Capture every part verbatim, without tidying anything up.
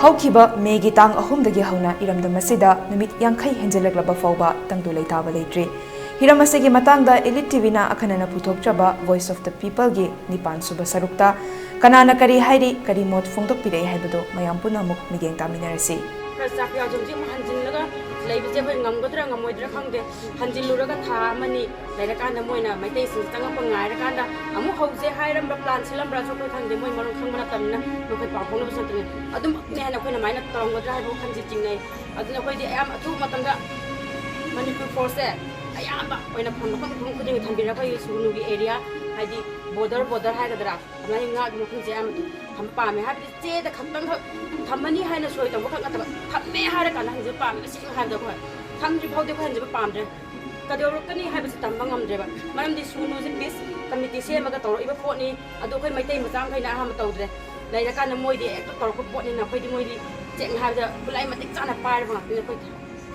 ꯍꯧꯈꯤꯕ ꯃꯦꯒꯤ ꯇꯥꯡ ꯑꯍꯨꯝꯗꯒꯤ ꯍꯧꯅ ꯏꯔꯝꯗꯝ ꯑꯁꯤꯗ ꯅꯨꯃꯤꯠ ꯌꯥꯡꯈꯩ ꯍꯦꯟꯖꯤꯜꯂꯛꯂꯕ ꯐꯥꯎꯕ ꯇꯪꯗꯨ ꯂꯩꯇꯥꯕ ꯂꯩꯇ꯭ꯔꯤ꯫ ꯍꯤꯔꯝ ꯑꯁꯤꯒꯤ ꯃꯇꯥꯡꯗ Elite ꯇꯤꯚꯤꯅ ꯑꯈꯟꯅꯅ ꯄꯨꯊꯣꯛꯆꯕ Voice of the Peopleꯒꯤ ꯅꯤꯄꯥꯟ ꯁꯨꯕ ꯁꯔꯨꯛꯇ ꯀꯅꯥꯅ ꯀꯔꯤ ꯍꯥꯏꯔꯤ, ꯀꯔꯤ ꯃꯣꯠ ꯐꯣꯡꯗꯣꯛꯄꯤꯔꯛꯏ ꯍꯥꯏꯕꯗꯨ ꯃꯌꯥꯝ ꯄꯨꯟꯅ ꯑꯃꯨꯛ ꯃꯤꯠꯌꯦꯡ ꯇꯥꯃꯤꯟꯅꯔꯁꯤ꯫ ꯈꯔ ꯆꯥꯛ ꯌꯥꯎꯖ ꯍꯧꯖꯤꯛ ꯑꯃꯨꯛ ꯍꯟꯖꯤꯜꯂꯒ ꯂꯩꯕꯁꯦ ꯑꯩꯈꯣꯏ ꯉꯝꯒꯗ꯭ꯔꯥ ꯉꯝꯃꯣꯏꯗ꯭ꯔꯥ ꯈꯪꯗꯦ꯫ ꯍꯟꯖꯤꯜꯂꯨꯔꯒ ꯊꯥ ꯑꯃꯅꯤ ꯂꯩꯔꯀꯥꯟꯗ ꯃꯣꯏꯅ ꯃꯩꯇꯩꯁꯤꯡ ꯆꯪꯉꯛꯄ ꯉꯥꯏꯔꯀꯥꯟꯗ ꯑꯃꯨꯛ ꯍꯧꯁꯦ ꯍꯥꯏꯔꯝꯕ plan ꯁꯤꯜꯂꯝꯕ꯭ꯔꯥꯁꯨ ꯑꯩꯈꯣꯏ ꯈꯪꯗꯦ꯫ ꯃꯣꯏ ꯃꯔꯣꯟ ꯈꯪꯕ ꯅꯠꯇꯕꯅꯤꯅ ꯃꯈꯣꯏ ꯄꯥꯎ ꯐꯥꯎꯅꯕꯁꯨ ꯅꯠꯇꯕꯅꯤꯅ ꯑꯗꯨꯃꯛꯅꯦ ꯍꯥꯏꯅ ꯑꯩꯈꯣꯏꯅ ꯑꯗꯨꯃꯥꯏꯅ ꯇꯧꯔꯝꯒꯗ꯭ꯔꯥ ꯍꯥꯏꯕ ꯋꯥꯈꯜꯁꯦ ꯆꯤꯡꯅꯩ꯫ ꯑꯗꯨꯅ ꯑꯩꯈꯣꯏꯗꯤ ꯑꯌꯥꯝꯕ ꯑꯊꯨꯕ ꯃꯇꯝꯗ ꯃꯅꯤꯄꯨꯔ forceꯁꯦ ꯑꯌꯥꯝꯕ ꯑꯣꯏꯅ ꯃꯐꯝ ꯃꯐꯝ ꯈꯨꯗꯤꯡꯒꯤ ꯊꯝꯕꯤꯔꯒ ꯑꯩꯈꯣꯏꯒꯤ ꯁꯨꯒꯨꯅꯨꯒꯤ area ꯍꯥꯏꯗꯤ border border ꯍꯥꯏꯒꯗ꯭ꯔꯥ ꯑꯗꯨꯃꯥꯏꯅ ꯉꯥꯛꯄ ꯃꯐꯝꯁꯦ ꯑꯌꯥꯝꯕ ꯊꯝꯕ ꯄꯥꯝꯃꯦ꯫ ꯍꯥꯏꯕꯗꯤ ꯆꯦꯗ ꯈꯛꯇꯪꯈꯛ ꯊꯝꯃꯅꯤ ꯍꯥꯏꯅ ꯁꯣꯏ ꯇꯧꯕ ꯈꯛ ꯅꯠꯇꯕ ꯊꯝꯃꯦ ꯍꯥꯏꯔ ꯀꯥꯟꯗ ꯍꯟꯖꯤꯟꯕ ꯄꯥꯝꯃꯦ꯫ ꯇꯁꯦꯡꯅ ꯍꯥꯏꯕꯗ ꯑꯩꯈꯣꯏ ꯊꯝꯗ꯭ꯔꯤ ꯐꯥꯎꯗꯤ ꯑꯩꯈꯣꯏ ꯍꯟꯖꯤꯟꯕ ꯄꯥꯝꯗ꯭ꯔꯦ꯫ ꯀꯩꯗꯧꯔꯛꯀꯅꯤ ꯍꯥꯏꯕꯁꯤ ꯇꯝꯕ ꯉꯝꯗ꯭ꯔꯦꯕ꯫ ꯃꯔꯝꯗꯤ ꯁꯨꯒꯨꯅꯨꯁꯦ peace committee ꯁꯦꯝꯃꯒ ꯇꯧꯔꯛꯏꯕ ꯄꯣꯠꯅꯤ꯫ ꯑꯗꯣ ꯑꯩꯈꯣꯏ ꯃꯩꯇꯩ ꯃꯆꯥ ꯃꯈꯩꯅ ꯑꯍꯥꯟꯕ ꯇꯧꯗ꯭ꯔꯦ꯫ ꯂꯩꯔꯀꯥꯟꯗ ꯃꯣꯏꯗꯤ ꯍꯦꯛꯇ ꯇꯧꯔꯛꯄ ꯄꯣꯠꯅꯤꯅ ꯑꯩꯈꯣꯏꯗꯤ ꯃꯣꯏꯗꯤ ꯁꯦꯡꯅ ꯍꯥꯏꯕꯗ ꯈꯨꯠꯂꯥꯏ ꯃꯇꯤꯛ ꯆꯥꯅ ꯄꯥꯏꯔꯕ ꯉꯥꯛꯇꯅꯤ꯫ ꯑꯩꯈꯣꯏ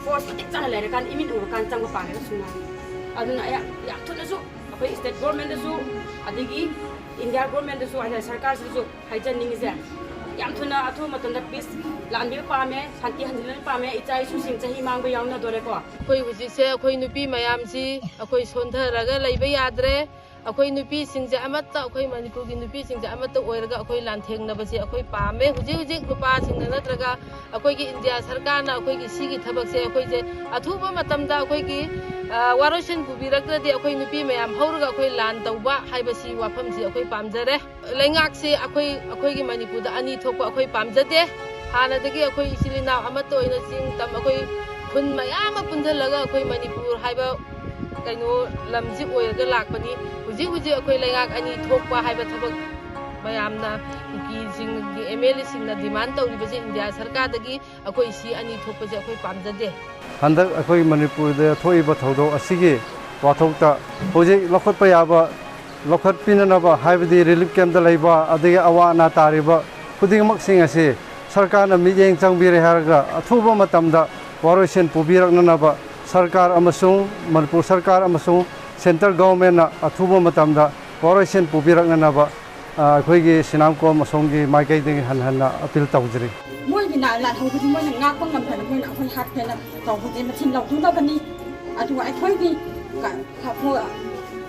force ꯃꯇꯤꯛ ꯆꯥꯅ ꯂꯩꯔꯀꯥꯟꯗ ꯏꯃꯤꯠ ꯎꯔꯀꯥꯟꯗ ꯆꯪꯕ ꯄꯥꯝꯃꯦꯕ ꯁꯨꯒꯨꯅꯨ꯫ ꯑꯗꯨꯅ ꯑꯩ ꯌꯥꯝ ꯊꯨꯅꯁꯨ ꯑꯩꯈꯣꯏ state governmentꯗꯁꯨ ꯑꯗꯒꯤ India governmentꯗꯁꯨ ꯍꯥꯏꯇꯥꯔꯦ ꯁꯔꯀꯥꯔꯁꯤꯗꯁꯨ ꯍꯥꯏꯖꯅꯤꯡꯉꯤꯁꯦ ꯌꯥꯝ ꯊꯨꯅ ꯑꯊꯨꯕ ꯃꯇꯝꯗ peace ꯂꯥꯛꯍꯟꯕꯤꯕ ꯄꯥꯝꯃꯦ, ꯁꯥꯟꯇꯤ ꯍꯟꯖꯤꯟꯍꯟꯕ ꯄꯥꯝꯃꯦ꯫ ꯏꯆꯥ ꯏꯁꯨꯁꯤꯡ ꯆꯍꯤ ꯃꯥꯡꯕ ꯌꯥꯎꯅꯗꯣꯔꯦꯀꯣ꯫ ꯑꯩꯈꯣꯏ ꯍꯧꯖꯤꯛꯁꯦ ꯑꯩꯈꯣꯏ ꯅꯨꯄꯤ ꯃꯌꯥꯝꯁꯤ ꯑꯩꯈꯣꯏ ꯁꯣꯟꯊꯔꯒ ꯂꯩꯕ ꯌꯥꯗ꯭ꯔꯦ꯫ ꯑꯩꯈꯣꯏ ꯅꯨꯄꯤꯁꯤꯡꯁꯦ ꯑꯃꯠꯇ, ꯑꯩꯈꯣꯏ ꯃꯅꯤꯄꯨꯔꯒꯤ ꯅꯨꯄꯤꯁꯤꯡꯁꯦ ꯑꯃꯠꯇ ꯑꯣꯏꯔꯒ ꯑꯩꯈꯣꯏ ꯂꯥꯟꯊꯦꯡꯅꯕꯁꯦ ꯑꯩꯈꯣꯏ ꯄꯥꯝꯃꯦ꯫ ꯍꯧꯖꯤꯛ ꯍꯧꯖꯤꯛ ꯅꯨꯄꯥꯁꯤꯡꯅ ꯅꯠꯇ꯭ꯔꯒ ꯑꯩꯈꯣꯏꯒꯤ ꯏꯟꯗꯤꯌꯥ ꯁꯔꯀꯥꯔꯅ ꯑꯩꯈꯣꯏꯒꯤ ꯁꯤꯒꯤ ꯊꯕꯛꯁꯦ ꯑꯩꯈꯣꯏꯁꯦ ꯑꯊꯨꯕ ꯃꯇꯝꯗ ꯑꯩꯈꯣꯏꯒꯤ, ꯑ, ꯋꯥꯔꯣꯏꯁꯤꯟ ꯄꯨꯕꯤꯔꯛꯇ꯭ꯔꯗꯤ ꯑꯩꯈꯣꯏ ꯅꯨꯄꯤ ꯃꯌꯥꯝ ꯍꯧꯔꯒ ꯑꯩꯈꯣꯏ ꯂꯥꯟ ꯇꯧꯕ ꯍꯥꯏꯕꯁꯤ ꯋꯥꯐꯝꯁꯤ ꯑꯩꯈꯣꯏ ꯄꯥꯝꯖꯔꯦ꯫ ꯂꯩꯉꯥꯛꯁꯤ ꯑꯩꯈꯣꯏ, ꯑꯩꯈꯣꯏꯒꯤ ꯃꯅꯤꯄꯨꯔꯗ ꯑꯅꯤ ꯊꯣꯛꯄ ꯑꯩꯈꯣꯏ ꯄꯥꯝꯖꯗꯦ꯫ ꯍꯥꯟꯅꯗꯒꯤ ꯑꯩꯈꯣꯏ ꯏꯆꯤꯜ ꯏꯅꯥꯎ ꯑꯃꯠꯇ ꯑꯣꯏꯅ ꯆꯤꯡ ꯇꯝ ꯑꯩꯈꯣꯏ ꯈꯨꯟ ꯃꯌꯥꯝ ꯑꯃ ꯄꯨꯟꯁꯤꯜꯂꯒ ꯑꯩꯈꯣꯏ ꯃꯅꯤꯄꯨꯔ ꯍꯥꯏꯕ ꯀꯩꯅꯣ ꯂꯝꯁꯤ ꯑꯣꯏꯔꯒ ꯂꯥꯛꯄꯅꯤ꯫ ꯍꯧꯖꯤꯛ ꯍꯧꯖꯤꯛ ꯑꯩꯈꯣꯏ ꯂꯩꯉꯥꯛ ꯑꯅꯤ ꯊꯣꯛꯄ ꯍꯥꯏꯕ ꯊꯕꯛ ꯃꯌꯥꯝꯅ ꯀꯨꯀꯤꯁꯤꯡꯒꯤ MLAꯁꯤꯡꯅ demand ꯇꯧꯔꯤꯕꯁꯤ ꯏꯟꯗꯤꯌꯥ ꯁꯔꯀꯥꯔꯗꯒꯤ ꯑꯩꯈꯣꯏ ꯁꯤ ꯑꯅꯤ ꯊꯣꯛꯄꯁꯦ ꯑꯩꯈꯣꯏ ꯄꯥꯝꯖꯗꯦ꯫ ꯍꯟꯗꯛ ꯑꯩꯈꯣꯏ ꯃꯅꯤꯄꯨꯔꯗ ꯊꯣꯛꯏꯕ ꯊꯧꯗꯣꯛ ꯑꯁꯤꯒꯤ ꯋꯥꯊꯣꯛꯇ ꯍꯧꯖꯤꯛ ꯂꯧꯈꯠꯄ ꯌꯥꯕ ꯂꯧꯈꯠꯄꯤꯅꯅꯕ, ꯍꯥꯏꯕꯗꯤ relief campꯇ ꯂꯩꯕ ꯑꯗꯒꯤ ꯑꯋꯥ ꯑꯅꯥ ꯇꯥꯔꯤꯕ ꯈꯨꯗꯤꯡꯃꯛꯁꯤꯡ ꯑꯁꯤ ꯁꯔꯀꯥꯔꯅ ꯃꯤꯠꯌꯦꯡ ꯆꯪꯕꯤꯔꯦ ꯍꯥꯏꯔꯒ ꯑꯊꯨꯕ ꯃꯇꯝꯗ ꯋꯥꯔꯣꯏꯁꯤꯟ ꯄꯨꯕꯤꯔꯛꯅꯅꯕ ꯁꯔꯀꯥꯔ ꯑꯃꯁꯨꯡ ꯃꯅꯤꯄꯨꯔ ꯁꯔꯀꯥꯔ ꯑꯃꯁꯨꯡ central governmentꯅ ꯑꯊꯨꯕ ꯃꯇꯝꯗ ꯋꯥꯔꯣꯏꯁꯤꯟ ꯄꯨꯕꯤꯔꯛꯅꯅꯕ, ꯑ, ꯑꯩꯈꯣꯏꯒꯤ ꯁꯤꯅꯥꯝꯀꯣꯝ ꯑꯁꯣꯝꯒꯤ ꯃꯥꯏꯀꯩꯗꯒꯤ ꯍꯟꯅ ꯍꯟꯅ appeal ꯇꯧꯖꯔꯤ꯫ ꯃꯣꯏ ꯂꯥꯜꯍꯧꯕꯗꯤ ꯃꯣꯏꯅ ꯉꯥꯛꯄ ꯉꯝꯗꯅ ꯃꯣꯏꯅ ꯑꯩꯈꯣꯏ ꯍꯥꯠꯀꯦꯅ ꯇꯧꯕꯗꯤ ꯃꯆꯤꯟ ꯂꯧꯗꯨꯅꯕꯅꯤ꯫ ꯑꯗꯨꯒ ꯑꯩꯈꯣꯏꯒꯤ ꯀ-, ꯀ-, ꯀꯣ-,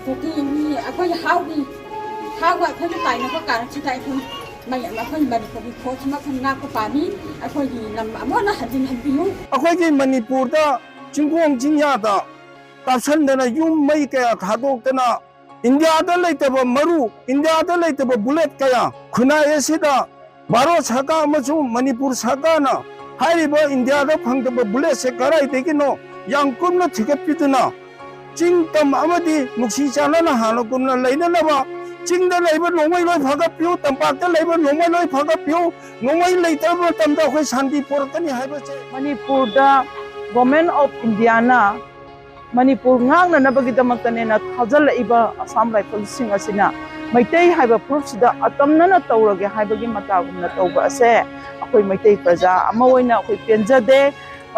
ꯀꯨꯀꯤ ꯃꯤ ꯑꯩꯈꯣꯏꯒꯤ ꯍꯥꯎꯒꯤ, ꯍꯥꯎꯒ ꯑꯩꯈꯣꯏꯒ ꯇꯥꯏꯅꯕ ꯀꯥꯔꯛꯁꯤꯗ ꯑꯩꯈꯣꯏ ꯃꯌꯥꯝ ꯑꯩꯈꯣꯏ ꯃꯅꯤꯄꯨꯔꯒꯤ ꯈꯣꯠꯁꯤꯃ ꯑꯩꯈꯣꯏ ꯉꯥꯛꯄ ꯄꯥꯝꯃꯤ꯫ ꯑꯩꯈꯣꯏꯒꯤ ꯂꯝ ꯑꯃꯨꯛ ꯍꯟꯅ ꯍꯟꯖꯤꯟꯍꯟꯕꯤꯌꯨ꯫ ꯑꯩꯈꯣꯏꯒꯤ ꯃꯅꯤꯄꯨꯔꯗ ꯆꯤꯡꯈꯣꯡ ꯆꯤꯡꯌꯥꯗ ꯀꯥꯞꯁꯟꯗꯅ ꯌꯨꯝ ꯃꯩ ꯀꯌꯥ ꯊꯥꯗꯣꯛꯇꯅ ꯏꯟꯗꯤꯌꯥꯗ ꯂꯩꯇꯕ ꯃꯔꯨ, ꯏꯟꯗꯤꯌꯥꯗ ꯂꯩꯇꯕ ꯕꯨꯂꯦꯠ ꯀꯌꯥ ꯈꯨꯟꯅꯥꯏ ꯑꯁꯤꯗ ꯚꯥꯔꯠ ꯁꯔꯀꯥꯔ ꯑꯃꯁꯨꯡ ꯃꯅꯤꯄꯨꯔ ꯁꯔꯀꯥꯔꯅ ꯍꯥꯏꯔꯤꯕ ꯏꯟꯗꯤꯌꯥꯗ ꯐꯪꯗꯕ ꯕꯨꯂꯦꯠꯁꯦ ꯀꯗꯥꯏꯗꯒꯤꯅꯣ ꯌꯥꯝ ꯀꯨꯞꯅ ꯊꯤꯒꯠꯄꯤꯗꯨꯅ ꯆꯤꯡ ꯇꯝ ꯑꯃꯗꯤ ꯅꯨꯡꯁꯤ ꯆꯥꯟꯅꯅ ꯍꯥꯟꯅꯒꯨꯝꯅ ꯂꯩꯅꯅꯕ, ꯆꯤꯡꯗ ꯂꯩꯕ ꯅꯣꯡꯃꯩ ꯂꯣꯏ ꯐꯒꯠꯄꯤꯌꯨ, ꯇꯝꯄꯥꯛꯇ ꯂꯩꯕ ꯅꯣꯡꯃꯩ ꯂꯣꯏ ꯐꯒꯠꯄꯤꯌꯨ, ꯅꯣꯡꯃꯩ ꯂꯩꯇꯕ ꯃꯇꯝꯗ ꯑꯩꯈꯣꯏ ꯁꯥꯟꯇꯤ ꯄꯣꯔꯛꯀꯅꯤ ꯍꯥꯏꯕꯁꯦ꯫ ꯃꯅꯤꯄꯨꯔꯗ Government of Indiaꯅ ꯃꯅꯤꯄꯨꯔ ꯉꯥꯛꯅꯅꯕꯒꯤꯗꯃꯛꯇꯅꯦꯅ ꯊꯥꯖꯤꯜꯂꯛꯏꯕ ꯑꯁꯥꯝ ꯔꯥꯏꯐꯜꯁꯤꯡ ꯑꯁꯤꯅ ꯃꯩꯇꯩ ꯍꯥꯏꯕ ꯐꯨꯔꯨꯞꯁꯤꯗ ꯑꯇꯝꯅꯅ ꯇꯧꯔꯒꯦ ꯍꯥꯏꯕꯒꯤ ꯃꯇꯥꯒꯨꯝꯅ ꯇꯧꯕ ꯑꯁꯦ ꯑꯩꯈꯣꯏ ꯃꯩꯇꯩ ꯄ꯭ꯔꯖꯥ ꯑꯃ ꯑꯣꯏꯅ ꯑꯩꯈꯣꯏ ꯄꯦꯟꯖꯗꯦ꯫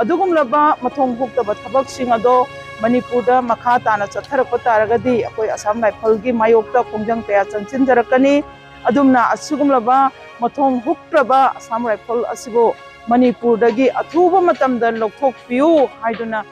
ꯑꯗꯨꯒꯨꯝꯂꯕ ꯃꯊꯣꯡ ꯍꯨꯛꯇꯕ ꯊꯕꯛꯁꯤꯡ ꯑꯗꯣ ꯃꯅꯤꯄꯨꯔꯗ ꯃꯈꯥ ꯇꯥꯅ ꯆꯠꯊꯔꯛꯄ ꯇꯥꯔꯒꯗꯤ ꯑꯩꯈꯣꯏ ꯑꯁꯥꯝ ꯔꯥꯏꯐꯜꯒꯤ ꯃꯥꯌꯣꯛꯇ ꯈꯣꯡꯖꯪ ꯀꯌꯥ ꯆꯪꯁꯤꯟꯖꯔꯛꯀꯅꯤ꯫ ꯑꯗꯨꯝꯅ ꯑꯁꯤꯒꯨꯝꯂꯕ ꯃꯊꯣꯡ ꯍꯨꯛꯇ꯭ꯔꯕ ꯑꯁꯥꯝ ꯔꯥꯏꯐꯜ ꯑꯁꯤꯕꯨ ꯃꯅꯤꯄꯨꯔꯗꯒꯤ ꯑꯊꯨꯕ ꯃꯇꯝꯗ ꯂꯧꯊꯣꯛꯄꯤꯌꯨ ꯍꯥꯏꯗꯨꯅ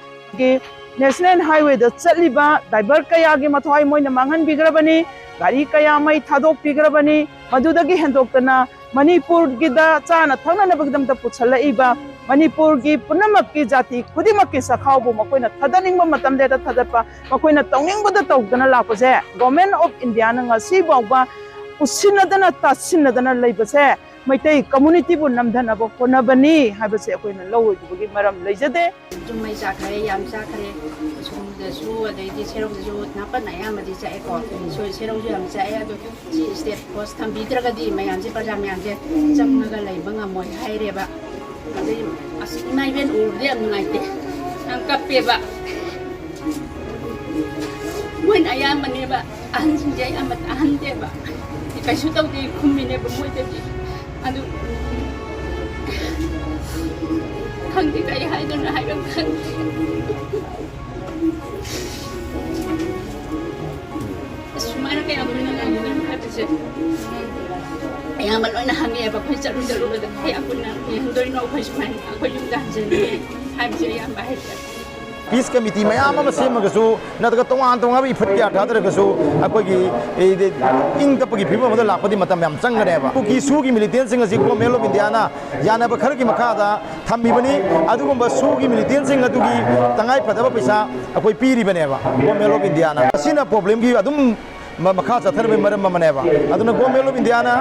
National Highwayꯗ ꯆꯠꯂꯤꯕ driver ꯀꯌꯥꯒꯤ ꯃꯊ꯭ꯋꯥꯏ ꯃꯣꯏꯅ ꯃꯥꯡꯍꯟꯕꯤꯈ꯭ꯔꯕꯅꯤ, ꯒꯥꯔꯤ ꯀꯌꯥ ꯃꯩ ꯊꯥꯗꯣꯛꯄꯤꯈ꯭ꯔꯕꯅꯤ꯫ ꯃꯗꯨꯗꯒꯤ ꯍꯦꯟꯗꯣꯛꯇꯅ ꯃꯅꯤꯄꯨꯔꯒꯤꯗ ꯆꯥꯅ ꯊꯛꯅꯅꯕꯒꯤꯗꯃꯛꯇ ꯄꯨꯁꯜꯂꯛꯏꯕ ꯃꯅꯤꯄꯨꯔꯒꯤ ꯄꯨꯝꯅꯃꯛꯀꯤ ꯖꯥꯇꯤ ꯈꯨꯗꯤꯡꯃꯛꯀꯤ ꯆꯥꯛꯈꯥꯎꯕꯨ ꯃꯈꯣꯏꯅ ꯊꯥꯗꯅꯤꯡꯕ ꯃꯇꯝꯗ ꯍꯦꯛꯇ ꯊꯥꯗꯠꯄ, ꯃꯈꯣꯏꯅ ꯇꯧꯅꯤꯡꯕꯗ ꯇꯧꯗꯅ ꯂꯥꯛꯄꯁꯦ Government of Indiaꯅ ꯉꯁꯤ ꯐꯥꯎꯕ ꯎꯁꯤꯟꯅꯗꯅ ꯇꯥꯁꯤꯟꯅꯗꯅ ꯂꯩꯕꯁꯦ ꯃꯩꯇꯩ communityꯕꯨ ꯅꯝꯊꯅꯕ ꯍꯣꯠꯅꯕꯅꯤ ꯍꯥꯏꯕꯁꯦ ꯑꯩꯈꯣꯏꯅ ꯂꯧꯔꯣꯏꯗꯕꯒꯤ ꯃꯔꯝ ꯂꯩꯖꯗꯦ꯫ ꯁꯨꯝ ꯃꯩ ꯆꯥꯛꯈ꯭ꯔꯦ, ꯌꯥꯝ ꯆꯥꯛꯈ꯭ꯔꯦ꯫ ꯁꯣꯝꯗꯁꯨ ꯑꯗꯩꯗꯤ ꯁꯦꯔꯧꯗꯁꯨ ꯅꯥꯄꯟ ꯑꯌꯥꯝꯕꯗꯤ ꯆꯥꯛꯑꯦꯀꯣ꯫ ꯁꯣ-, ꯁꯦꯔꯧꯁꯨ ꯌꯥꯝ ꯆꯥꯛꯑꯦ꯫ ꯑꯗꯣ ꯁꯤ state force ꯊꯝꯕꯤꯗ꯭ꯔꯒꯗꯤ ꯃꯌꯥꯝꯁꯦ, ꯄ꯭ꯔꯖꯥ ꯃꯌꯥꯝꯁꯦ ꯆꯪꯉꯒ ꯂꯩꯕ ꯉꯝꯃꯣꯏ ꯍꯥꯏꯔꯦꯕ꯫ ꯑꯗꯩ ꯑꯁ, ꯏꯃꯥ ꯏꯕꯦꯟ ꯎꯕꯗ ꯌꯥꯝ ꯅꯨꯡꯉꯥꯏꯇꯦ, ꯌꯥꯝ ꯀꯞꯄꯦꯕ꯫ ꯃꯣꯏꯅ ꯑꯌꯥꯝꯕꯅꯦꯕ, ꯑꯍꯟꯁꯤꯡꯁꯦ ꯑꯌꯥꯝꯕ ꯇꯥꯍꯟꯗꯦꯕ꯫ ꯀꯩꯁꯨ ꯇꯧꯗꯦ ꯈꯨꯝꯃꯤꯅꯦꯕ ꯃꯣꯏꯗꯗꯤ꯫ ꯑꯗꯨ ꯈꯪꯗꯦ, ꯀꯩ ꯍꯥꯏꯗꯣꯏꯅꯣ ꯍꯥꯏꯕ ꯈꯪꯗꯦ꯫ ꯑꯁ, ꯁꯨꯃꯥꯏꯅ ꯀꯌꯥꯝ ꯀꯨꯏꯅ ꯂꯩꯒꯗꯣꯏꯅꯣ ꯍꯥꯏꯕꯁꯦ ꯑꯌꯥꯝꯕ ꯂꯣꯏꯅ ꯍꯪꯉꯦ꯫ ꯑꯩꯈꯣꯏ ꯆꯠꯂꯨ ꯆꯠꯂꯨꯕꯗ ꯀꯌꯥꯝ ꯀꯨꯏꯅ ꯌꯦꯡꯍꯟꯗꯣꯏꯅꯣ? ꯑꯩꯈꯣꯏ ꯁꯨꯃꯥꯏꯅ ꯑꯩꯈꯣꯏ ꯌꯨꯝꯗ ꯍꯟꯖꯤꯟꯒꯦ ꯍꯥꯏꯕꯁꯦ ꯑꯌꯥꯝꯕ ꯍꯥꯏꯔꯦ꯫ ꯄꯤꯁ ꯀꯃꯤꯇꯤ ꯃꯌꯥꯝ ꯑꯃ ꯁꯦꯝꯃꯒꯁꯨ, ꯅꯠꯇ꯭ꯔꯒ ꯇꯣꯉꯥꯟ ꯇꯣꯉꯥꯟꯕ ꯏꯐꯠ ꯀꯌꯥ ꯊꯥꯗꯔꯒꯁꯨ, ꯑꯩꯈꯣꯏꯒꯤ ꯏꯪ ꯇꯞꯄꯒꯤ ꯐꯤꯕꯝ ꯑꯃꯗ ꯂꯥꯛꯄꯗꯤ ꯃꯇꯝ ꯌꯥꯝ ꯆꯪꯒꯅꯦꯕ꯫ ꯀꯨꯀꯤ ꯁꯨꯒꯤ ꯃꯤꯂꯤꯇꯦꯟꯁꯤꯡ ꯑꯁꯤ ꯒꯣꯔꯃꯦꯟ ꯑꯣꯐ ꯏꯟꯗꯤꯌꯥꯅ ꯌꯥꯅꯕ ꯈꯔꯒꯤ ꯃꯈꯥꯗ ꯊꯝꯃꯤꯕꯅꯤ꯫ ꯑꯗꯨꯒꯨꯝꯕ ꯁꯨꯒꯤ ꯃꯤꯂꯤꯇꯦꯟꯁꯤꯡ ꯑꯗꯨꯒꯤ ꯇꯉꯥꯏ ꯐꯗꯕ ꯄꯩꯁꯥ ꯑꯩꯈꯣꯏ ꯄꯤꯔꯤꯕꯅꯦꯕ ꯒꯣꯔꯃꯦꯟ ꯑꯣꯐ ꯏꯟꯗꯤꯌꯥꯅ꯫ ꯑꯁꯤꯅ ꯄ꯭ꯔꯣꯕ꯭ꯂꯦꯝꯒꯤ ꯑꯗꯨꯝ ꯃꯈꯥ ꯆꯠꯊꯔꯕꯒꯤ ꯃꯔꯝ ꯑꯃꯅꯦꯕ꯫ ꯑꯗꯨꯅ ꯒꯣꯔꯃꯦꯟ ꯑꯣꯐ ꯏꯟꯗꯤꯌꯥꯅ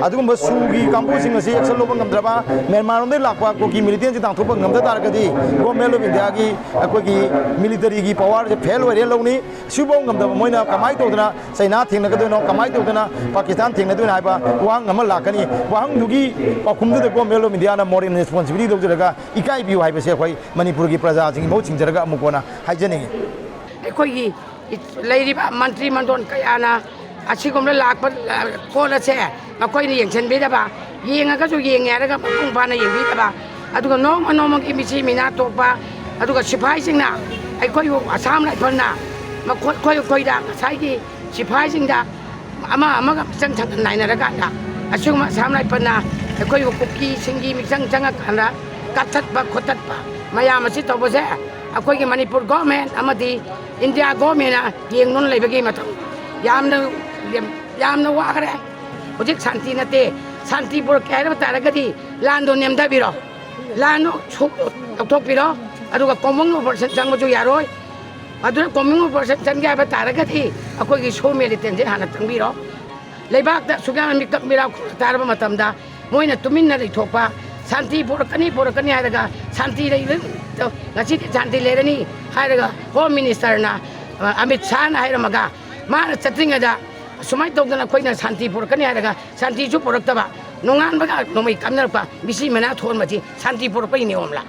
ꯑꯗꯨꯒꯨꯝꯕ ꯁꯨꯒꯤ ꯀꯥꯡꯕꯨꯁꯤꯡ ꯑꯁꯤ ꯑꯦꯛꯁꯟ ꯂꯧꯕ ꯉꯝꯗ꯭ꯔꯕ, ꯃ꯭ꯌꯥꯟꯃꯥꯔ ꯂꯣꯝꯗꯒꯤ ꯂꯥꯛꯄ ꯀꯨꯀꯤ ꯃꯤꯂꯤꯇꯦꯟꯁꯤ ꯇꯥꯟꯊꯣꯛꯄ ꯉꯝꯗ ꯇꯥꯔꯒꯗꯤ ꯒꯣꯔꯃꯦꯟ ꯑꯣꯐ ꯏꯟꯗꯤꯌꯥꯒꯤ ꯑꯩꯈꯣꯏꯒꯤ ꯃꯤꯂꯤꯇꯔꯤꯒꯤ ꯄꯋꯥꯔꯁꯦ ꯐꯦꯜ ꯑꯣꯏꯔꯦ ꯂꯧꯅꯤ꯫ ꯁꯤꯐꯥꯎ ꯉꯝꯗꯕ ꯃꯣꯏꯅ ꯀꯃꯥꯏꯅ ꯇꯧꯗꯅ ꯆꯩꯅꯥ ꯊꯦꯡꯅꯒꯗꯣꯏꯅꯣ, ꯀꯃꯥꯏꯅ ꯇꯧꯗꯅ ꯄꯥꯀꯤꯁꯇꯥꯟ ꯊꯦꯡꯅꯗꯣꯏꯅꯣ ꯍꯥꯏꯕ ꯋꯥꯍꯪ ꯑꯃ ꯂꯥꯛꯀꯅꯤ꯫ ꯋꯥꯍꯪꯗꯨꯒꯤ ꯄꯥꯎꯈꯨꯝꯗꯨꯗ ꯒꯣꯔꯃꯦꯟ ꯑꯣꯐ ꯏꯟꯗꯤꯌꯥꯅ ꯃꯣꯔꯦꯜ ꯔꯦꯁꯄꯣꯟꯁꯤꯕꯤꯂꯤꯇꯤ ꯂꯧꯖꯔꯒ ꯏꯀꯥꯏꯕꯤꯌꯨ ꯍꯥꯏꯕꯁꯦ ꯑꯩꯈꯣꯏ ꯃꯅꯤꯄꯨꯔꯒꯤ ꯄ꯭ꯔꯖꯥꯁꯤꯡꯒꯤ ꯃꯍꯨꯠ ꯁꯤꯡꯖꯔꯒ ꯑꯃꯨꯛ ꯀꯣꯟꯅ ꯍꯥꯏꯖꯅꯤꯡꯉꯤ꯫ ꯑꯩꯈꯣꯏꯒꯤ ꯂꯩꯔꯤꯕ ꯃꯟꯇ꯭ꯔꯤ ꯃꯟꯗꯣꯟ ꯀꯌꯥꯅ ꯑꯁꯤꯒꯨꯝꯕ ꯂꯥꯛꯄ ꯄꯣꯠ ꯑꯁꯦ ꯃꯈꯣꯏꯅ ꯌꯦꯡꯁꯤꯟꯕꯤꯗꯕ, ꯌꯦꯡꯉꯒꯁꯨ ꯌꯦꯡꯉꯦ ꯍꯥꯏꯔꯒ ꯃꯄꯨꯡ ꯐꯥꯅ ꯌꯦꯡꯕꯤꯗꯕ, ꯑꯗꯨꯒ ꯅꯣꯡꯃ ꯅꯣꯡꯃꯒꯤ ꯃꯤꯁꯤ ꯃꯤꯅꯥ ꯊꯣꯛꯄ, ꯑꯗꯨꯒ ꯁꯤꯐꯥꯏꯁꯤꯡꯅ ꯑꯩꯈꯣꯏꯕꯨ ꯑꯁꯥꯝ ꯔꯥꯏꯐꯜꯅ ꯃꯈꯣꯏ ꯑꯩꯈꯣꯏ ꯑꯩꯈꯣꯏꯗ ꯉꯁꯥꯏꯒꯤ ꯁꯤꯐꯥꯏꯁꯤꯡꯗ ꯑꯃ ꯑꯃꯒ ꯃꯤꯆꯪ ꯊꯪꯅ ꯅꯥꯏꯅꯔꯀꯥꯟꯗ ꯑꯁꯤꯒꯨꯝꯕ ꯑꯁꯥꯝ ꯔꯥꯏꯐꯜꯅ ꯑꯩꯈꯣꯏꯕꯨ ꯀꯨꯀꯤꯁꯤꯡꯒꯤ ꯃꯤꯆꯪ ꯆꯪꯉꯀꯥꯟꯗ ꯀꯛꯊꯠꯄ ꯈꯣꯠꯇꯠꯄ ꯃꯌꯥꯝ ꯑꯁꯤ ꯇꯧꯕꯁꯦ ꯑꯩꯈꯣꯏꯒꯤ ꯃꯅꯤꯄꯨꯔ ꯒꯣꯔꯃꯦꯟ ꯑꯃꯗꯤ ꯏꯟꯗꯤꯌꯥ ꯒꯣꯔꯃꯦꯟꯅ ꯌꯦꯡꯗꯨꯅ ꯂꯩꯕꯒꯤ ꯃꯇꯝ ꯌꯥꯝꯅ ꯌꯥꯝꯅ ꯋꯥꯈ꯭ꯔꯦ꯫ ꯍꯧꯖꯤꯛ ꯁꯥꯟꯇꯤ ꯅꯠꯇꯦ꯫ ꯁꯥꯟꯇꯤ ꯄꯨꯔꯛꯀꯦ ꯍꯥꯏꯔꯕ ꯇꯥꯔꯒꯗꯤ ꯂꯥꯟꯗꯣ ꯅꯦꯝꯊꯕꯤꯔꯣ, ꯂꯥꯟꯗꯣ ꯁꯨꯛ ꯂꯧꯊꯣꯛꯄꯤꯔꯣ, ꯑꯗꯨꯒ ꯀꯣꯃꯟ ꯑꯣꯄꯔꯦꯁꯟ ꯆꯪꯕꯁꯨ ꯌꯥꯔꯣꯏ꯫ ꯑꯗꯨꯅ ꯀꯣꯃꯟ ꯑꯣꯄꯔꯦꯁꯟ ꯆꯪꯒꯦ ꯍꯥꯏꯕ ꯇꯥꯔꯒꯗꯤ ꯑꯩꯈꯣꯏꯒꯤ ꯁꯣ ꯃꯤꯂꯤꯇꯦꯟꯁꯦ ꯍꯥꯟꯅ ꯆꯪꯕꯤꯔꯣ꯫ ꯂꯩꯕꯥꯛꯇ ꯁꯨꯛꯌꯥꯝꯅ ꯃꯤꯀꯞ ꯃꯤꯔꯥꯎ ꯈꯨꯔ ꯇꯥꯔꯕ ꯃꯇꯝꯗ ꯃꯣꯏꯅ ꯇꯨꯃꯤꯟꯅ ꯂꯩꯊꯣꯛꯄ, ꯁꯥꯟꯇꯤ ꯄꯨꯔꯛꯀꯅꯤ ꯄꯨꯔꯛꯀꯅꯤ ꯍꯥꯏꯔꯒ ꯁꯥꯟꯇꯤ ꯂꯩꯕ ꯉꯁꯤꯗꯤ ꯁꯥꯟꯇꯤ ꯂꯩꯔꯅꯤ ꯍꯥꯏꯔꯒ ꯍꯣꯝ ꯃꯤꯅꯤꯁꯇꯔꯅ, ꯑꯃꯤꯠ ꯁꯥꯍꯅ ꯍꯥꯏꯔꯝꯃꯒ ꯃꯥꯅ ꯆꯠꯇ꯭ꯔꯤꯉꯩꯗ ꯁꯨꯃꯥꯏꯅ ꯇꯧꯗꯅ ꯑꯩꯈꯣꯏꯅ ꯁꯥꯟꯇꯤ ꯄꯨꯔꯛꯀꯅꯤ ꯍꯥꯏꯔꯒ ꯁꯥꯟꯇꯤꯁꯨ ꯄꯨꯔꯛꯇꯕ, ꯅꯣꯡꯉꯥꯟꯕꯒ ꯅꯣꯡꯃꯩ ꯀꯥꯞꯅꯔꯛꯄ, ꯃꯤꯁꯤ ꯃꯤꯅꯥ ꯊꯣꯛꯍꯟꯕꯁꯤ ꯁꯥꯟꯇꯤ ꯄꯨꯔꯛꯄꯒꯤ ꯅꯤꯌꯣꯝꯂ?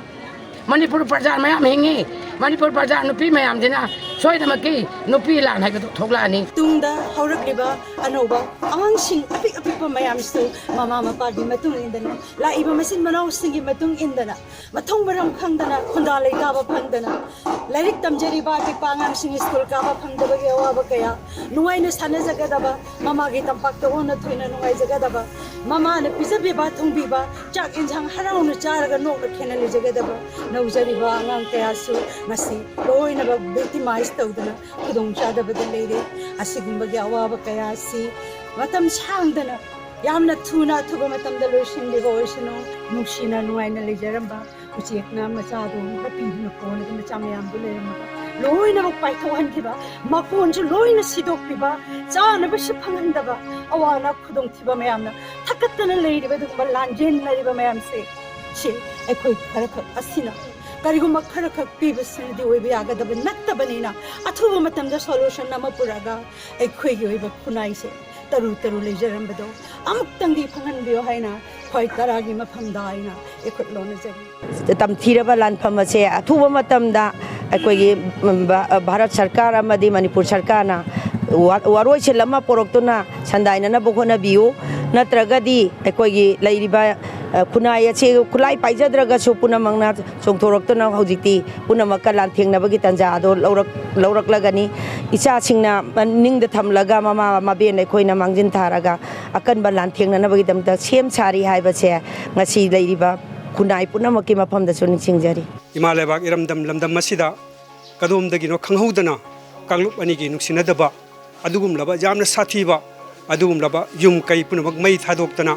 ꯃꯅꯤꯄꯨꯔ ꯄ꯭ꯔꯖꯥ ꯃꯌꯥꯝ ꯍꯤꯡꯉꯤ꯫ ꯃꯅꯤꯄꯨꯔ ꯄ꯭ꯔꯖꯥ ꯅꯨꯄꯤ ꯃꯌꯥꯝꯁꯤꯅ ꯁꯣꯏꯗꯅꯃꯛꯀꯤ ꯅꯨꯄꯤ ꯂꯥꯟ ꯍꯥꯏꯕꯗꯨ ꯊꯣꯛꯂꯛꯑꯅꯤ꯫ ꯇꯨꯡꯗ ꯍꯧꯔꯛꯂꯤꯕ ꯑꯅꯧꯕ ꯑꯉꯥꯡꯁꯤꯡ ꯑꯄꯤꯛ ꯑꯄꯤꯛꯄ ꯃꯌꯥꯝꯁꯨ ꯃꯃꯥ ꯃꯄꯥꯒꯤ ꯃꯇꯨꯡ ꯏꯟꯗꯅ, ꯂꯥꯛꯏꯕ ꯃꯆꯤꯟ ꯃꯅꯥꯎꯁꯤꯡꯒꯤ ꯃꯇꯨꯡ ꯏꯟꯗꯅ, ꯃꯊꯣꯡ ꯃꯔꯝ ꯈꯪꯗꯅ, ꯈꯨꯟꯗꯥ ꯂꯩꯇꯥꯕ ꯐꯪꯗꯅ, ꯂꯥꯏꯔꯤꯛ ꯇꯝꯖꯔꯤꯕ ꯑꯄꯤꯛꯄ ꯑꯉꯥꯡꯁꯤꯡ ꯁ꯭ꯀꯨꯜ ꯀꯥꯕ ꯐꯪꯗꯕꯒꯤ ꯑꯋꯥꯕ ꯀꯌꯥ, ꯅꯨꯡꯉꯥꯏꯅ ꯁꯥꯟꯅꯖꯒꯗꯕ, ꯃꯃꯥꯒꯤ ꯇꯝꯄꯥꯛꯇ ꯑꯣꯟꯅ ꯊꯣꯏꯅ ꯅꯨꯡꯉꯥꯏꯖꯒꯗꯕ, ꯃꯃꯥꯅ ꯄꯤꯖꯕꯤꯕ ꯊꯣꯡꯕꯤꯕ ꯆꯥꯛ ꯌꯦꯟꯁꯥꯡ ꯍꯔꯥꯎꯅ ꯆꯥꯔꯒ ꯅꯣꯛꯅ ꯈꯦꯅ ꯂꯩꯖꯒꯗꯕ ꯅꯧꯖꯔꯤꯕ ꯑꯉꯥꯡ ꯀꯌꯥꯁꯨ ꯉꯁꯤ ꯂꯣꯏꯅꯃꯛ victimize ꯇꯧꯗꯅ ꯈꯨꯗꯣꯡꯆꯥꯗꯕꯗ ꯂꯩꯔꯦ꯫ ꯑꯁꯤꯒꯨꯝꯕꯒꯤ ꯑꯋꯥꯕ ꯀꯌꯥ ꯑꯁꯤ ꯃꯇꯝ ꯁꯥꯡꯗꯅ, ꯌꯥꯝꯅ ꯊꯨꯅ ꯑꯊꯨꯕ ꯃꯇꯝꯗ ꯂꯣꯏꯁꯤꯟꯕꯤꯕ ꯑꯣꯏꯁꯅꯨ꯫ ꯅꯨꯡꯁꯤꯅ ꯅꯨꯡꯉꯥꯏꯅ ꯂꯩꯖꯔꯝꯕ ꯎꯆꯦꯛꯅ ꯃꯆꯥꯗꯨ ꯍꯥꯠꯄꯤꯗꯨꯅ ꯀꯣꯟꯅꯗꯤ ꯃꯆꯥ ꯃꯌꯥꯝꯗꯨ ꯂꯩꯔꯝꯃꯒ ꯂꯣꯏꯅꯃꯛ ꯄꯥꯏꯊꯣꯛꯍꯟꯈꯤꯕ, ꯃꯀꯣꯟꯁꯨ ꯂꯣꯏꯅ ꯁꯤꯗꯣꯛꯄꯤꯕ, ꯆꯥꯅꯕꯁꯨ ꯐꯪꯍꯟꯗꯕ, ꯑꯋꯥ ꯑꯅꯥ ꯈꯨꯗꯣꯡꯊꯤꯕ ꯃꯌꯥꯝꯅ ꯊꯛꯀꯠꯇꯅ ꯂꯩꯔꯤꯕ ꯑꯗꯨꯒꯨꯝꯕ ꯂꯥꯟꯖꯦꯟꯅꯔꯤꯕ ꯃꯌꯥꯝꯁꯦ, ꯁꯤ ꯑꯩꯈꯣꯏ ꯈꯔꯈꯛ ꯑꯁꯤꯅ, ꯀꯔꯤꯒꯨꯝꯕ ꯈꯔꯈꯛ ꯄꯤꯕꯁꯤꯅꯗꯤ ꯑꯣꯏꯕ ꯌꯥꯒꯗꯕ ꯅꯠꯇꯕꯅꯤꯅ, ꯑꯊꯨꯕ ꯃꯇꯝꯗ solution ꯑꯃ ꯄꯨꯔꯛꯑꯒ ꯑꯩꯈꯣꯏꯒꯤ ꯑꯣꯏꯕ ꯈꯨꯟꯅꯥꯏꯁꯦ ꯇꯔꯨ ꯇꯔꯨ ꯂꯩꯖꯔꯝꯕꯗꯣ ꯑꯃꯨꯛꯇꯪꯗꯤ ꯐꯪꯍꯟꯕꯤꯌꯣ ꯍꯥꯏꯅ ꯈ꯭ꯋꯥꯏ ꯇꯔꯥꯒꯤ ꯃꯐꯝꯗ ꯑꯩꯅ ꯏꯈꯨꯠ ꯂꯣꯟꯅꯖꯔꯤ꯫ ꯇꯝꯊꯤꯔꯕ ꯂꯥꯟꯐꯝ ꯑꯁꯦ ꯑꯊꯨꯕ ꯃꯇꯝꯗ ꯑꯩꯈꯣꯏꯒꯤ ꯚꯥꯔꯠ ꯁꯔꯀꯥꯔ ꯑꯃꯗꯤ ꯃꯅꯤꯄꯨꯔ ꯁꯔꯀꯥꯔꯅ ꯋꯥꯔꯣꯏꯁꯤꯟ ꯑꯃ ꯄꯨꯔꯛꯇꯨꯅ ꯁꯟꯗꯥꯏꯅꯅꯕ ꯍꯣꯠꯅꯕꯤꯌꯨ꯫ ꯅꯠꯇ꯭ꯔꯒꯗꯤ ꯑꯩꯈꯣꯏꯒꯤ ꯂꯩꯔꯤꯕ ꯈꯨꯟꯅꯥꯏ ꯑꯁꯤ ꯈꯨꯠꯂꯥꯏ ꯄꯥꯏꯖꯗ꯭ꯔꯒꯁꯨ ꯄꯨꯝꯅꯃꯛꯅ ꯆꯣꯡꯊꯣꯔꯛꯇꯨꯅ ꯍꯧꯖꯤꯛꯇꯤ ꯄꯨꯝꯅꯃꯛꯀ ꯂꯥꯟꯊꯦꯡꯅꯕꯒꯤ ꯇꯥꯟꯖꯥ ꯑꯗꯨ ꯂꯧꯔꯛꯂꯒꯅꯤ꯫ ꯏꯆꯥꯁꯤꯡꯅ ꯅꯤꯡꯗ ꯊꯝꯂꯒ ꯃꯃꯥ ꯃꯕꯦꯟ ꯑꯩꯈꯣꯏꯅ ꯃꯥꯡꯖꯤꯟ ꯊꯥꯔꯒ ꯑꯀꯟꯕ ꯂꯥꯟꯊꯦꯡꯅꯅꯕꯒꯤꯗꯃꯛꯇ ꯁꯦꯝ ꯁꯥꯔꯤ ꯍꯥꯏꯕꯁꯦ ꯉꯁꯤ ꯂꯩꯔꯤꯕ ꯈꯨꯟꯅꯥꯏ ꯄꯨꯝꯅꯃꯛꯀꯤ ꯃꯐꯝꯗꯁꯨ ꯅꯤꯡꯁꯤꯡꯖꯔꯤ꯫ ꯏꯃꯥ ꯂꯩꯕꯥꯛ ꯏꯔꯝꯗꯝ ꯂꯝꯗꯝ ꯑꯁꯤꯗ ꯀꯗꯣꯝꯗꯒꯤꯅꯣ ꯈꯪꯍꯧꯗꯅ ꯀꯥꯡꯂꯨꯞ ꯑꯅꯤꯒꯤ ꯅꯨꯡꯁꯤꯅꯗꯕ ꯑꯗꯨꯒꯨꯝꯂꯕ ꯌꯥꯝꯅ ꯁꯥꯊꯤꯕ ꯑꯗꯨꯒꯨꯝꯂꯕ ꯌꯨꯝ ꯀꯩ ꯄꯨꯝꯅꯃꯛ ꯃꯩ ꯊꯥꯗꯣꯛꯇꯅ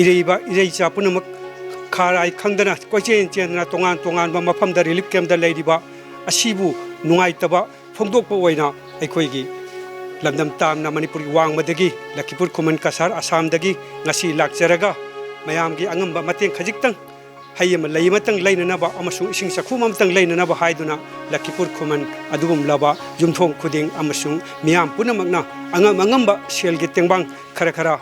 ꯏꯔꯩꯕ ꯏꯔꯩꯆꯥ ꯄꯨꯝꯅꯃꯛ ꯈꯥꯔꯥꯏ ꯈꯪꯗꯅ ꯀꯣꯏꯆꯦꯟ ꯆꯦꯟꯗꯅ ꯇꯣꯉꯥꯟ ꯇꯣꯉꯥꯟꯕ ꯃꯐꯝꯗ relief camp ꯇ ꯂꯩꯔꯤꯕ ꯑꯁꯤꯕꯨ ꯅꯨꯡꯉꯥꯏꯇꯕ ꯐꯣꯡꯗꯣꯛꯄ ꯑꯣꯏꯅ ꯑꯩꯈꯣꯏꯒꯤ ꯂꯝꯗꯝ ꯇꯥꯝꯅ ꯃꯅꯤꯄꯨꯔꯒꯤ ꯋꯥꯡꯃꯗꯒꯤ ꯂꯈꯤꯄꯨꯔ ꯈꯨꯃꯟ ꯀꯁꯥꯔ ꯑꯁꯥꯝꯗꯒꯤ ꯉꯁꯤ ꯂꯥꯛꯆꯔꯒ ꯃꯌꯥꯝꯒꯤ ꯑꯉꯝꯕ ꯃꯇꯦꯡ ꯈꯖꯤꯛꯇꯪ ꯍꯩ ꯑꯃ ꯂꯩ ꯑꯃꯇꯪ ꯂꯩꯅꯅꯕ ꯑꯃꯁꯨꯡ ꯏꯁꯤꯡ ꯆꯥꯛꯈꯨꯝ ꯑꯃꯇꯪ ꯂꯩꯅꯅꯕ ꯍꯥꯏꯗꯨꯅ ꯂꯈꯤꯄꯨꯔ ꯈꯨꯃꯟ ꯑꯗꯨꯒꯨꯝꯂꯕ ꯌꯨꯝꯊꯣꯡ ꯈꯨꯗꯤꯡ ꯑꯃꯁꯨꯡ ꯃꯤꯌꯥꯝ ꯄꯨꯝꯅꯃꯛꯅ ꯑꯉꯝ ꯑꯉꯝꯕ ꯁꯦꯜꯒꯤ ꯇꯦꯡꯕꯥꯡ ꯈꯔ ꯈꯔ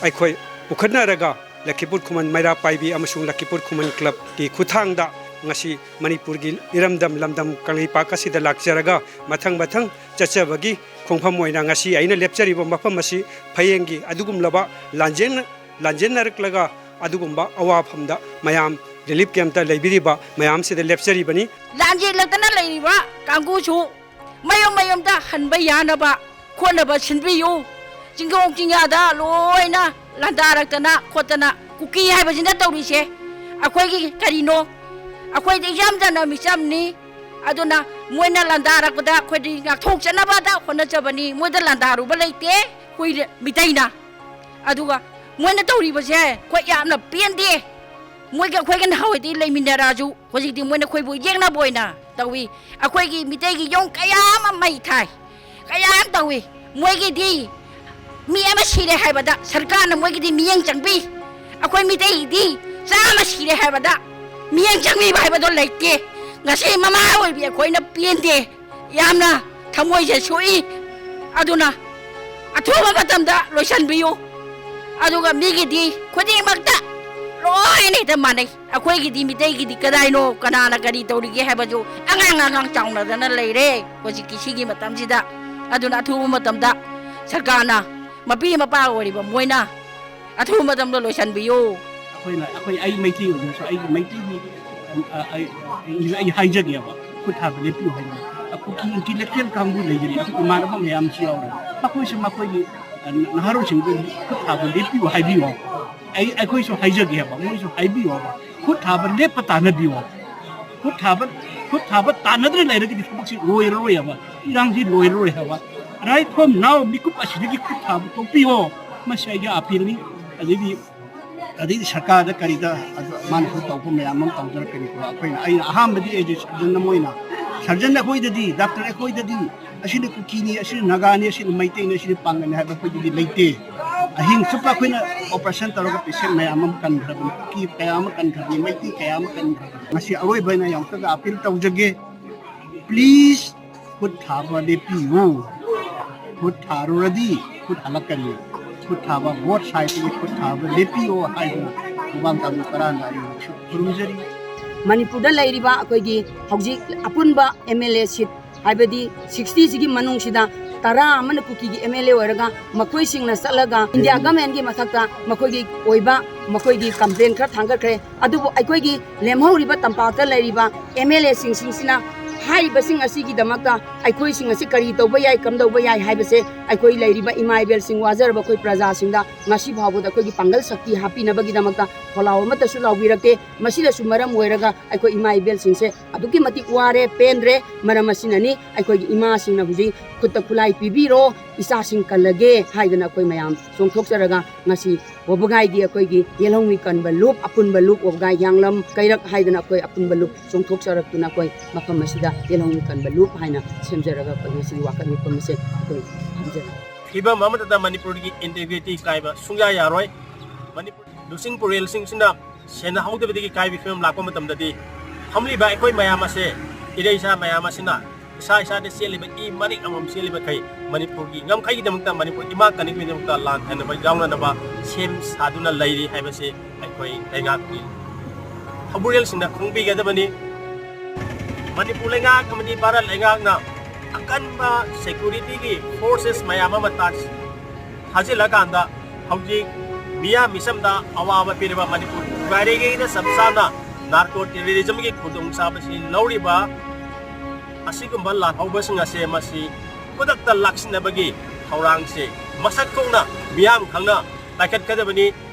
ꯑꯩꯈꯣꯏ ꯄꯨꯈꯠꯅꯔꯒ ꯂꯈꯤꯄꯨꯔ ꯈꯨꯃꯟ ꯃꯩꯔꯥ ꯄꯥꯏꯕꯤ ꯑꯃꯁꯨꯡ ꯂꯈꯤꯄꯨꯔ ꯈꯨꯃꯟ club ꯀꯤ ꯈꯨꯠꯊꯥꯡꯗ ꯉꯁꯤ ꯃꯅꯤꯄꯨꯔꯒꯤ ꯏꯔꯝꯗꯝ ꯂꯝꯗꯝ ꯀꯪꯂꯩꯄꯥꯛ ꯑꯁꯤꯗ ꯂꯥꯛꯆꯔꯒ ꯃꯊꯪ ꯃꯊꯪ ꯆꯠꯆꯕꯒꯤ ꯈꯣꯡꯐꯝ ꯑꯣꯏꯅ ꯉꯁꯤ ꯑꯩꯅ ꯂꯦꯞꯆꯔꯤꯕ ꯃꯐꯝ ꯑꯁꯤ ꯐꯌꯦꯡꯒꯤ ꯑꯗꯨꯒꯨꯝꯂꯕ ꯂꯥꯟꯖꯦꯟ-, ꯂꯥꯟꯖꯦꯟꯅꯔꯛꯂꯒ ꯑꯗꯨꯒꯨꯝꯕ ꯑꯋꯥꯐꯝꯗ ꯃꯌꯥꯝ relief camp ꯇ ꯂꯩꯕꯤꯔꯤꯕ ꯃꯌꯥꯝꯁꯤꯗ ꯂꯦꯞꯆꯔꯤꯕꯅꯤ꯫ ꯂꯥꯟꯖꯦꯜꯂꯛꯇꯅ ꯂꯩꯔꯤꯕ ꯀꯥꯡꯕꯨꯁꯨ ꯃꯌꯨꯝ ꯃꯌꯨꯝꯗ ꯍꯟꯕ ꯌꯥꯅꯕ ꯈꯣꯠꯅꯕ ꯁꯤꯟꯕꯤꯌꯨ꯫ ꯆꯤꯡꯈꯣꯡ ꯆꯤꯡꯌꯥꯗ ꯂꯣꯏꯅ ꯂꯥꯟꯗꯥꯔꯛꯇꯅ ꯈꯣꯠꯇꯅ ꯀꯨꯀꯤ ꯍꯥꯏꯕꯁꯤꯅ ꯇꯧꯔꯤꯁꯦ ꯑꯩꯈꯣꯏꯒꯤ ꯀꯔꯤꯅꯣ? ꯑꯩꯈꯣꯏꯗꯤ ꯏꯆꯝ ꯆꯝꯅ ꯃꯤꯆꯝꯅꯤ꯫ ꯑꯗꯨꯅ ꯃꯣꯏꯅ ꯂꯥꯟꯗꯥꯔꯛꯄꯗ ꯑꯩꯈꯣꯏꯗꯤ ꯉꯥꯛꯊꯣꯛꯆꯅꯕꯗ ꯍꯣꯠꯅꯖꯕꯅꯤ꯫ ꯃꯣꯏꯗ ꯂꯥꯟꯗꯥꯔꯨꯕ ꯂꯩꯇꯦ ꯑꯩꯈꯣꯏ ꯃꯤꯇꯩꯅ꯫ ꯑꯗꯨꯒ ꯃꯣꯏꯅ ꯇꯧꯔꯤꯕꯁꯦ ꯑꯩꯈꯣꯏ ꯌꯥꯝꯅ ꯄꯦꯟꯗꯦ꯫ ꯃꯣꯏꯒ ꯑꯩꯈꯣꯏꯒ ꯅꯍꯥꯟꯋꯥꯏꯗꯤ ꯂꯩꯃꯤꯟꯅꯔꯛꯑꯁꯨ ꯍꯧꯖꯤꯛꯇꯤ ꯃꯣꯏꯅ ꯑꯩꯈꯣꯏꯕꯨ ꯌꯦꯛꯅꯕ ꯑꯣꯏꯅ ꯇꯧꯏ꯫ ꯑꯩꯈꯣꯏꯒꯤ ꯃꯤꯇꯩꯒꯤ ꯌꯨꯝ ꯀꯌꯥ ꯑꯃ ꯃꯩ ꯊꯥꯏ, ꯀꯌꯥ ꯑꯃ ꯇꯧꯏ꯫ ꯃꯣꯏꯒꯤꯗꯤ ꯃꯤ ꯑꯃ ꯁꯤꯔꯦ ꯍꯥꯏꯕꯗ ꯁꯔꯀꯥꯔꯅ ꯃꯣꯏꯒꯤꯗꯤ ꯃꯤꯠꯌꯦꯡ ꯆꯪꯕꯤ꯫ ꯑꯩꯈꯣꯏ ꯃꯤꯇꯩꯒꯤꯗꯤ ꯆꯥꯝꯃ ꯁꯤꯔꯦ ꯍꯥꯏꯕꯗ ꯃꯤꯠꯌꯦꯡ ꯆꯪꯕꯤꯕ ꯍꯥꯏꯕꯗꯣ ꯂꯩꯇꯦ꯫ ꯉꯁꯤ ꯃꯃꯥ ꯑꯣꯏꯕꯤ ꯑꯩꯈꯣꯏꯅ ꯄꯦꯟꯗꯦ, ꯌꯥꯝꯅ ꯊꯃꯣꯏꯁꯦ ꯁꯣꯛꯏ꯫ ꯑꯗꯨꯅ ꯑꯊꯨꯕ ꯃꯇꯝꯗ ꯂꯣꯏꯁꯤꯟꯕꯤꯌꯨ꯫ ꯑꯗꯨꯒ ꯃꯤꯒꯤꯗꯤ ꯈꯨꯗꯤꯡꯃꯛꯇ ꯂꯣꯏꯅ ꯍꯦꯛꯇ ꯃꯥꯟꯅꯩ꯫ ꯑꯩꯈꯣꯏꯒꯤꯗꯤ ꯃꯤꯇꯩꯒꯤꯗꯤ ꯀꯗꯥꯏꯅꯣ, ꯀꯅꯥꯅ ꯀꯔꯤ ꯇꯧꯔꯤꯒꯦ ꯍꯥꯏꯕꯁꯨ ꯑꯉꯥꯡ ꯑꯉꯥꯡ ꯆꯥꯎꯅꯗꯅ ꯂꯩꯔꯦ ꯍꯧꯖꯤꯛꯀꯤ ꯁꯤꯒꯤ ꯃꯇꯝꯁꯤꯗ꯫ ꯑꯗꯨꯅ ꯑꯊꯨꯕ ꯃꯇꯝꯗ ꯁꯔꯀꯥꯔꯅ, ꯃꯄꯤ ꯃꯄꯥ ꯑꯣꯏꯔꯤꯕ ꯃꯣꯏꯅ ꯑꯊꯨꯕ ꯃꯇꯝꯗ ꯂꯣꯏꯁꯤꯟꯕꯤꯌꯨ꯫ ꯑꯩꯈꯣꯏꯅ, ꯑꯩꯈꯣꯏ, ꯑꯩ ꯃꯩꯇꯩ ꯑꯣꯏꯖꯔꯁꯨ, ꯑꯩꯒꯤ ꯃꯩꯇꯩꯒꯤ, ꯑ, ꯑ, ꯑꯩ, ꯑꯩ ꯍꯥꯏꯖꯒꯦꯕ, ꯈꯨꯠ ꯊꯥꯕ ꯂꯦꯞꯄꯤꯌꯨ ꯍꯥꯏꯕ꯫ ꯑꯩꯈꯣꯏꯒꯤ intellectual ꯀꯥꯡꯕꯨ ꯂꯩꯖꯔꯤ, ꯑꯩꯈꯣꯏ ꯏꯃꯥꯟꯅꯕ ꯃꯌꯥꯝꯁꯨ ꯌꯥꯎꯔꯦ꯫ ꯃꯈꯣꯏꯁꯨ ꯃꯈꯣꯏꯒꯤ, ꯑ, ꯅꯍꯥꯔꯣꯜꯁꯤꯡꯗꯨ ꯈꯨꯠ ꯊꯥꯕ ꯂꯦꯞꯄꯤꯌꯨ ꯍꯥꯏꯕꯤꯌꯣ꯫ ꯑꯩ, ꯑꯩꯈꯣꯏꯁꯨ ꯍꯥꯏꯖꯒꯦꯕ, ꯃꯣꯏꯁꯨ ꯍꯥꯏꯕꯤꯌꯣꯕ꯫ ꯈꯨꯠ ꯊꯥꯕ ꯂꯦꯞꯄ ꯇꯥꯟꯅꯕꯤꯌꯣ꯫ ꯈꯨꯠ ꯊꯥꯕ, ꯈꯨꯠ ꯊꯥꯕ ꯇꯥꯟꯅꯗ꯭ꯔ ꯂꯩꯔꯒꯗꯤ ꯊꯕꯛꯁꯤ ꯂꯣꯏꯔꯔꯣꯏ ꯍꯥꯏꯕ, ꯏꯔꯥꯡꯁꯤ ꯂꯣꯏꯔꯔꯣꯏ ꯍꯥꯏꯕ꯫ Right from now ꯃꯤꯀꯨꯞ ꯑꯁꯤꯗꯒꯤ ꯈꯨꯠ ꯊꯥꯕ ꯇꯣꯛꯄꯤꯌꯣ꯫ ꯃꯁꯤ ꯑꯩꯒꯤ appeal ꯅꯤ꯫ ꯑꯗꯩꯗꯤ, ꯑꯗꯩꯗꯤ ꯁꯔꯀꯥꯔꯗ ꯀꯔꯤꯗ ꯑꯗꯨ ꯃꯥꯅꯁꯨ ꯇꯧꯕ ꯃꯌꯥꯝ ꯑꯃ ꯇꯧꯖꯔꯛꯀꯅꯤꯀꯣ꯫ ꯑꯩꯈꯣꯏꯅ, ꯑꯩꯅ ꯑꯍꯥꯟꯕꯗꯤ ꯑꯩꯁꯦ surgeon ꯑꯃ ꯑꯣꯏꯅ, surgeon ꯑꯩꯈꯣꯏꯗꯗꯤ, doctor ꯑꯩꯈꯣꯏꯗꯗꯤ ꯑꯁꯤꯅ ꯀꯨꯀꯤꯅꯤ, ꯑꯁꯤꯅ ꯅꯥꯒꯥꯅꯤ, ꯑꯁꯤꯅ ꯃꯩꯇꯩꯅꯤ, ꯑꯁꯤꯅ ꯄꯥꯡꯒꯜꯅꯤ ꯍꯥꯏꯕ ꯑꯩꯈꯣꯏꯗꯗꯤ ꯂꯩꯇꯦ꯫ ꯑꯍꯤꯡ ꯆꯨꯞꯄ ꯑꯩꯈꯣꯏꯅ operation ꯇꯧꯔꯒ patient ꯃꯌꯥꯝ ꯑꯃ ꯀꯟꯈ꯭ꯔꯕꯅꯤ, ꯀꯨꯀꯤ ꯀꯌꯥ ꯑꯃ ꯀꯟꯈ꯭ꯔꯕꯅꯤ, ꯃꯩꯇꯩ ꯀꯌꯥ ꯑꯃ ꯀꯟꯈ꯭ꯔꯕꯅꯤ꯫ ꯉꯁꯤ ꯑꯔꯣꯏꯕ ꯑꯩꯅ ꯑꯃꯨꯛꯇꯒ appeal ꯇꯧꯖꯒꯦ, please ꯈꯨꯠ ꯊꯥꯕ ꯂꯦꯞꯄꯤꯌꯨ꯫ ꯈꯨꯠ ꯊꯥꯔꯨꯔꯗꯤ ꯈꯨꯠ ꯍꯜꯂꯛꯀꯅꯤ꯫ ꯈꯨꯠ ꯊꯥꯕ, both side ꯇꯒꯤ ꯈꯨꯠ ꯊꯥꯕ ꯂꯦꯞꯄꯤꯌꯨ ꯍꯥꯏꯗꯨꯅ ꯈꯨꯕꯥꯡ ꯀꯥꯡꯕꯨ ꯇꯔꯥꯅ ꯑꯩ ꯈꯨꯔꯨꯝꯖꯔꯤ꯫ ꯃꯅꯤꯄꯨꯔꯗ ꯂꯩꯔꯤꯕ ꯑꯩꯈꯣꯏꯒꯤ ꯍꯧꯖꯤꯛ ꯑꯄꯨꯟꯕ M L A seat, ꯍꯥꯏꯕꯗꯤ sixty ꯁꯤꯒꯤ ꯃꯅꯨꯡꯁꯤꯗ ꯇꯔꯥ ꯑꯃꯅ ꯀꯨꯀꯤꯒꯤ M L A ꯑꯣꯏꯔꯒ, ꯃꯈꯣꯏꯁꯤꯡꯅ ꯆꯠꯂꯒ ꯏꯟꯗꯤꯌꯥ ꯒꯃꯦꯟꯒꯤ ꯃꯊꯛꯇ ꯃꯈꯣꯏꯒꯤ ꯑꯣꯏꯕ ꯃꯈꯣꯏꯒꯤ complaint ꯈꯔ ꯊꯥꯡꯒꯠꯈ꯭ꯔꯦ꯫ ꯑꯗꯨꯕꯨ ꯑꯩꯈꯣꯏꯒꯤ ꯂꯦꯝꯍꯧꯔꯤꯕ ꯇꯝꯄꯥꯛꯇ ꯂꯩꯔꯤꯕ M L A ꯁꯤꯡꯁꯤꯡꯁꯤꯅ ꯍꯥꯏꯔꯤꯕꯁꯤꯡ ꯑꯁꯤꯒꯤꯗꯃꯛꯇ ꯑꯩꯈꯣꯏꯁꯤꯡ ꯑꯁꯤ ꯀꯔꯤ ꯇꯧꯕ ꯌꯥꯏ, ꯀꯝꯗꯧꯕ ꯌꯥꯏ ꯍꯥꯏꯕꯁꯦ ꯑꯩꯈꯣꯏ ꯂꯩꯔꯤꯕ ꯏꯃꯥ ꯏꯕꯦꯜꯁꯤꯡ, ꯋꯥꯖꯔꯕ ꯑꯩꯈꯣꯏ ꯄ꯭ꯔꯖꯥꯁꯤꯡꯗ ꯉꯁꯤ ꯐꯥꯎꯕꯗ ꯑꯩꯈꯣꯏꯒꯤ ꯄꯥꯡꯒꯜ ꯁꯛꯇꯤ ꯍꯥꯞꯄꯤꯅꯕꯒꯤꯗꯃꯛꯇ ꯈꯣꯜꯂꯥꯎ ꯑꯃꯠꯇꯁꯨ ꯂꯥꯎꯕꯤꯔꯛꯇꯦ꯫ ꯃꯁꯤꯅꯁꯨ ꯃꯔꯝ ꯑꯣꯏꯔꯒ ꯑꯩꯈꯣꯏ ꯏꯃꯥ ꯏꯕꯦꯜꯁꯤꯡꯁꯦ ꯑꯗꯨꯛꯀꯤ ꯃꯇꯤꯛ ꯋꯥꯔꯦ, ꯄꯦꯟꯗ꯭ꯔꯦ꯫ ꯃꯔꯝ ꯑꯁꯤꯅꯅꯤ ꯑꯩꯈꯣꯏꯒꯤ ꯏꯃꯥꯁꯤꯡꯅ ꯍꯧꯖꯤꯛ "ꯈꯨꯠꯇ ꯈꯨꯠꯂꯥꯏ ꯄꯤꯕꯤꯔꯣ, ꯏꯆꯥꯁꯤꯡ ꯀꯜꯂꯒꯦ" ꯍꯥꯏꯗꯅ ꯑꯩꯈꯣꯏ ꯃꯌꯥꯝ ꯆꯣꯡꯊꯣꯛꯆꯔꯒ ꯉꯁꯤ ꯋꯥꯕꯒꯥꯏꯒꯤ ꯑꯩꯈꯣꯏꯒꯤ ꯌꯦꯜꯍꯧꯃꯤ ꯀꯟꯕ ꯂꯨꯞ, ꯑꯄꯨꯟꯕ ꯂꯨꯞ, ꯋꯥꯕꯒꯥꯏ ꯍꯤꯌꯥꯡꯂꯝ ꯀꯩꯔꯛ ꯍꯥꯏꯗꯅ ꯑꯩꯈꯣꯏ ꯑꯄꯨꯟꯕ ꯂꯨꯞ ꯆꯣꯡꯊꯣꯛꯆꯔꯛꯇꯨꯅ ꯑꯩꯈꯣꯏ ꯃꯐꯝ ꯑꯁꯤꯗ ꯌꯦꯜꯍꯧꯃꯤ ꯀꯟꯕ ꯂꯨꯞ ꯍꯥꯏꯅ ꯁꯦꯝꯖꯔꯒ ꯑꯩꯈꯣꯏ ꯉꯁꯤ ꯋꯥꯀꯠ ꯃꯤꯐꯝ ꯑꯁꯦ ꯑꯩꯈꯣꯏ ꯊꯝꯖꯔꯤ꯫ ꯐꯤꯕꯝ ꯑꯃꯠꯇꯗ ꯃꯅꯤꯄꯨꯔꯒꯤ integrity ꯀꯥꯏꯕ ꯁꯨꯡꯌꯥ ꯌꯥꯔꯣꯏ꯫ ꯃꯅꯤꯄꯨꯔ ꯂꯨꯆꯤꯡ ꯄꯨꯔꯦꯜꯁꯤꯡꯁꯤꯅ ꯁꯦꯟꯅꯍꯧꯗꯕꯗꯒꯤ ꯀꯥꯏꯕ ꯐꯤꯕꯝ ꯂꯥꯛꯄ ꯃꯇꯝꯗꯗꯤ ꯐꯝꯂꯤꯕ ꯑꯩꯈꯣꯏ ꯃꯌꯥꯝ ꯑꯁꯦ, ꯏꯔꯩꯆꯥ ꯃꯌꯥꯝ ꯑꯁꯤꯅ ꯏꯁꯥ ꯏꯁꯥꯗ ꯆꯦꯜꯂꯤꯕ ꯏ ꯃꯔꯤꯛ ꯑꯃꯃꯝ ꯆꯦꯜꯂꯤꯕꯈꯩ ꯃꯅꯤꯄꯨꯔꯒꯤ ꯉꯝꯈꯩꯒꯤꯗꯃꯛꯇ, ꯃꯅꯤꯄꯨꯔ ꯏꯃꯥ ꯀꯟꯅꯕꯒꯤꯗꯃꯛꯇ ꯂꯥꯟ ꯊꯦꯡꯅꯕ ꯌꯥꯎꯅꯅꯕ ꯁꯦꯝ ꯁꯥꯗꯨꯅ ꯂꯩꯔꯤ ꯍꯥꯏꯕꯁꯤ ꯑꯩꯈꯣꯏ ꯂꯩꯉꯥꯛꯀꯤ ꯊꯧꯕꯨꯔꯦꯜꯁꯤꯡꯅ ꯈꯪꯕꯤꯒꯗꯕꯅꯤ꯫ ꯃꯅꯤꯄꯨꯔ ꯂꯩꯉꯥꯛ ꯑꯃꯗꯤ ꯚꯥꯔꯠ ꯂꯩꯉꯥꯛꯅ ꯑꯀꯟꯕ security ꯒꯤ forces ꯃꯌꯥꯝ ꯑꯃ ꯇꯥ-, ꯊꯥꯖꯤꯜꯂꯀꯥꯟꯗ ꯍꯧꯖꯤꯛ ꯃꯤꯌꯥꯝ ꯃꯤꯆꯝꯗ ꯑꯋꯥꯕ ꯄꯤꯔꯤꯕ ꯃꯅꯤꯄꯨꯔ ꯄꯨꯒꯥꯏꯔꯤꯉꯩꯗ ꯆꯞ ꯆꯥꯅ narco terrorism ꯒꯤ ꯈꯨꯗꯣꯡꯆꯥꯕꯁꯤ ꯂꯧꯔꯤꯕ ꯑꯁꯤꯒꯨꯝꯕ ꯂꯥꯜꯍꯧꯕꯁꯤꯡ ꯑꯁꯦ ꯃꯁꯤ ꯈꯨꯗꯛꯇ ꯂꯥꯛꯁꯤꯟꯅꯕꯒꯤ ꯊꯧꯔꯥꯡꯁꯦ ꯃꯁꯛ ꯊꯣꯛꯅ ꯃꯤꯌꯥꯝ ꯈꯪꯅ ꯄꯥꯏꯈꯠꯀꯗꯕꯅꯤ꯫